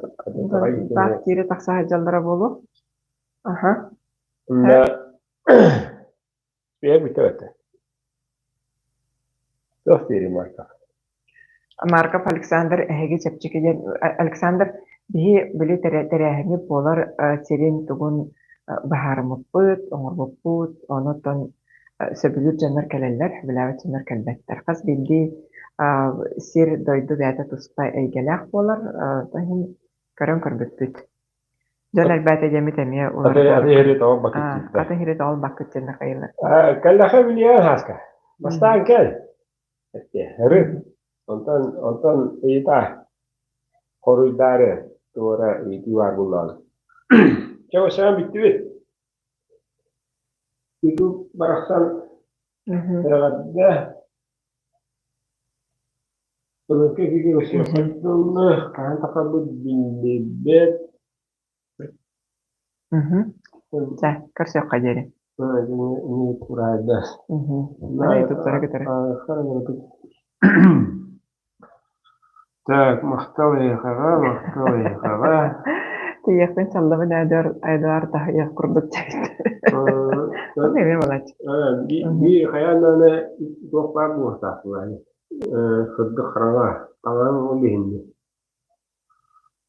Таах киирэ тахса сылдьаллара буолуо. Аха. Онно бэйэ бүтэ Туох диэри Марков? Марков Александр эһиги чэпчэки диэн Александр биһи били тэрээһини буолар сирин тугун быһаарыммыппыт, оҥорбуппут, онон сөбүлүүр дьоннор кэлэллэр, сөбүлээбэт дьоннор кэлбэттэр. Хас биирдии сир дойду бэйэтэ туспа эйгэлээх буолар, иһин көрөн көрбүппүт. Дьон элбээтэ диэммит эмиэ уларытар. Аты иһири тоҕо баккыт диэн хайылар. Кэллэхэ билиэн хааска. Бастаан кэл. Ыры. Онтон онтон ыйыта хоруйдаары туора ыйытыы баар буллаҕына. Чэ, осаан бүттүбүт. Ютуб барахсан эҕэрдэ Былыргы киһи тыллы хаһан тахарбыт биллибэт. Чэ, көрсүөххэ диэри. Кураайда. Ютубтара кытары. Так, махтал эйиэхэҕэ, махтал эйиэхэҕэ. Тиийиэхпин саллабын Эдуард таһыйах курдук диэбит. Ол эмиэ болааччы. Биир хайаан даҕаны туох баар буолуохтаах Сырдык хараҥа, таҥараҥ ол иһиннэ.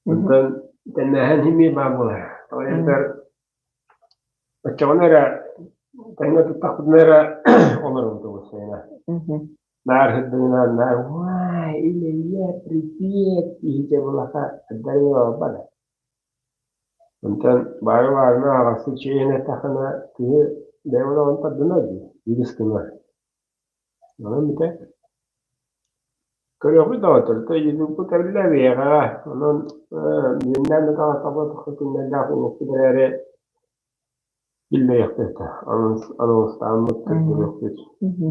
Онтон тэннээһин син баар буолар. Тоҕо диэтэр оччоҕуна эрэ тэҥҥэ туттахпытына эрэ олоробут уопсайынан. Наар сырдыгынан наар уай, Илья, привет киһитэ булаха ырдарыҥ олорбот. Онтон баары баарына аҕасы чэйин эттэххинэ киһи бэйэ олоҕун тардынар дии, үгүс гынар. Онон бүтэ. Көрүөхпүт доҕоттор, ютубпут тэриллэ эбиэҕэ. Онон үөннээн да таҕыстахпыт күннэрдээх буолуохпут эрээри биллэриэхпит этэ. Анонстааммыт көрдөрүөхпүт.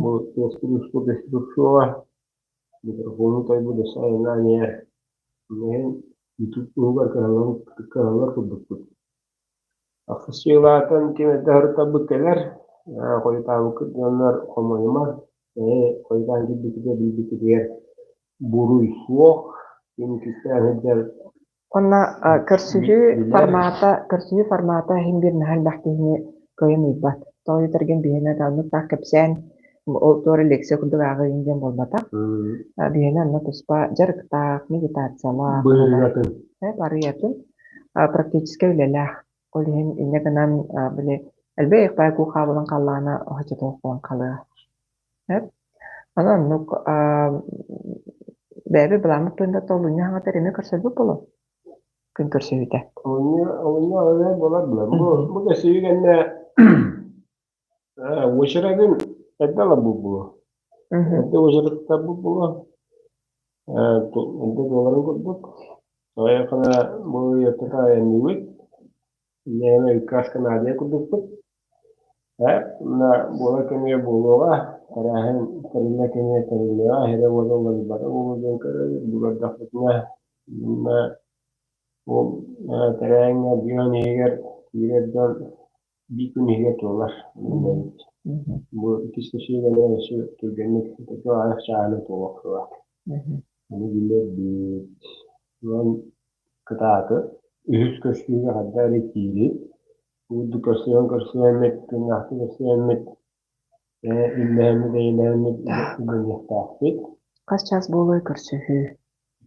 Бу туоспут устубут суоҕа. Микрофону тойбут өссө айаннаан иһэр. Иһин ютуб туһугар кыһаллар курдукпут. Ахсыс дьыалаатан ким эрдэ сырыттарбыт кэлэр, хойутаабыккыт дьоннор хомойума, хойутаан киирбиккитигэр билбиккитигэр буруй суох, ким кистээн сылдьар Уонна көрсүһүү билэр. формата, көрсүһүү формата иһин биир наһаа элбэх киһини кыайан ыйбат. Тоҕо диэтэргин биһиэнэ оннук таах кэпсээн, ол туора лекция курдук ааҕыыҥ диэн буолбатах. Биһиэнэ онно туспа дьарыктаах, медитациялаах, Быһыытын. барыйатын практическай үлэлээх. Ол иһин инньэ гынан били элбэх баай куухаабылын халлаана оһочотуох буолан халыа. Сөп. Аны оннук бэйэбит былааммыт туһунан толунньу хаҥатар эмиэ көрсөрбүт буолуо. Күн көрсүһүүтэ. Олунньу олунньу аҕыйах буолар буолар. Бу бу көрсүһүү кэннэ уочаратын эрдэ ыларбыт буолуо. Эрдэ уочараттарбыт буолуо. Эрдэ буоларын курдук. Аҕыйаххына бу ыйыттата айанныыбыт. Инньэ ыккас Канадия курдукпут. Мына буолар кэмигэр буолуоҕа, тэрээһин тэриллэр кэмигэр тэриллиэҕэ, иһирэ-уота уларыйбата буолуо диэн көрөбүт. Бу көрдөхпүтүнэ, мына бу тэрээһиҥҥэ бүөн иһигэр киирэр дьон биир күн иһигэр туолар. Бу иккис көсүүгэни өссө түргэнник аҕыйах чааһынан туолуохтаах. Ону билэрбит. Онон кытааты. Үһүс көстүүгэ хайдах эрэ киири. Курдук көрсүһэн көрсүһэммит, күннээхтик көрсүһэммит, иллэһэммит, эйэлэһэммит үлэлиэхтээхпит. Хас чаас буолуой көрсүһүү?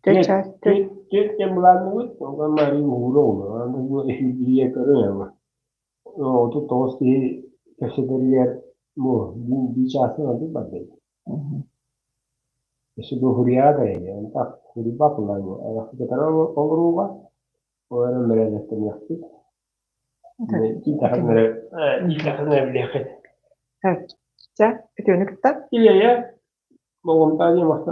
Түөрт диэн былаанныыбыт, онтон арыый уһуура уһуна. Бу эфирбириэ көрүҥ 39 киһи кэпсэтэригэр бу биир чаастан ордук барда. Өссө бу хуруйаада так хуруйбат ыллаан олорууга ол эрэн бэрээдэктэниэхпит. Иитэхинэ билиэххит. Чэ, үтүөнү кытта. Илиэйэ, болҕомтоҕо диэн махтанабын.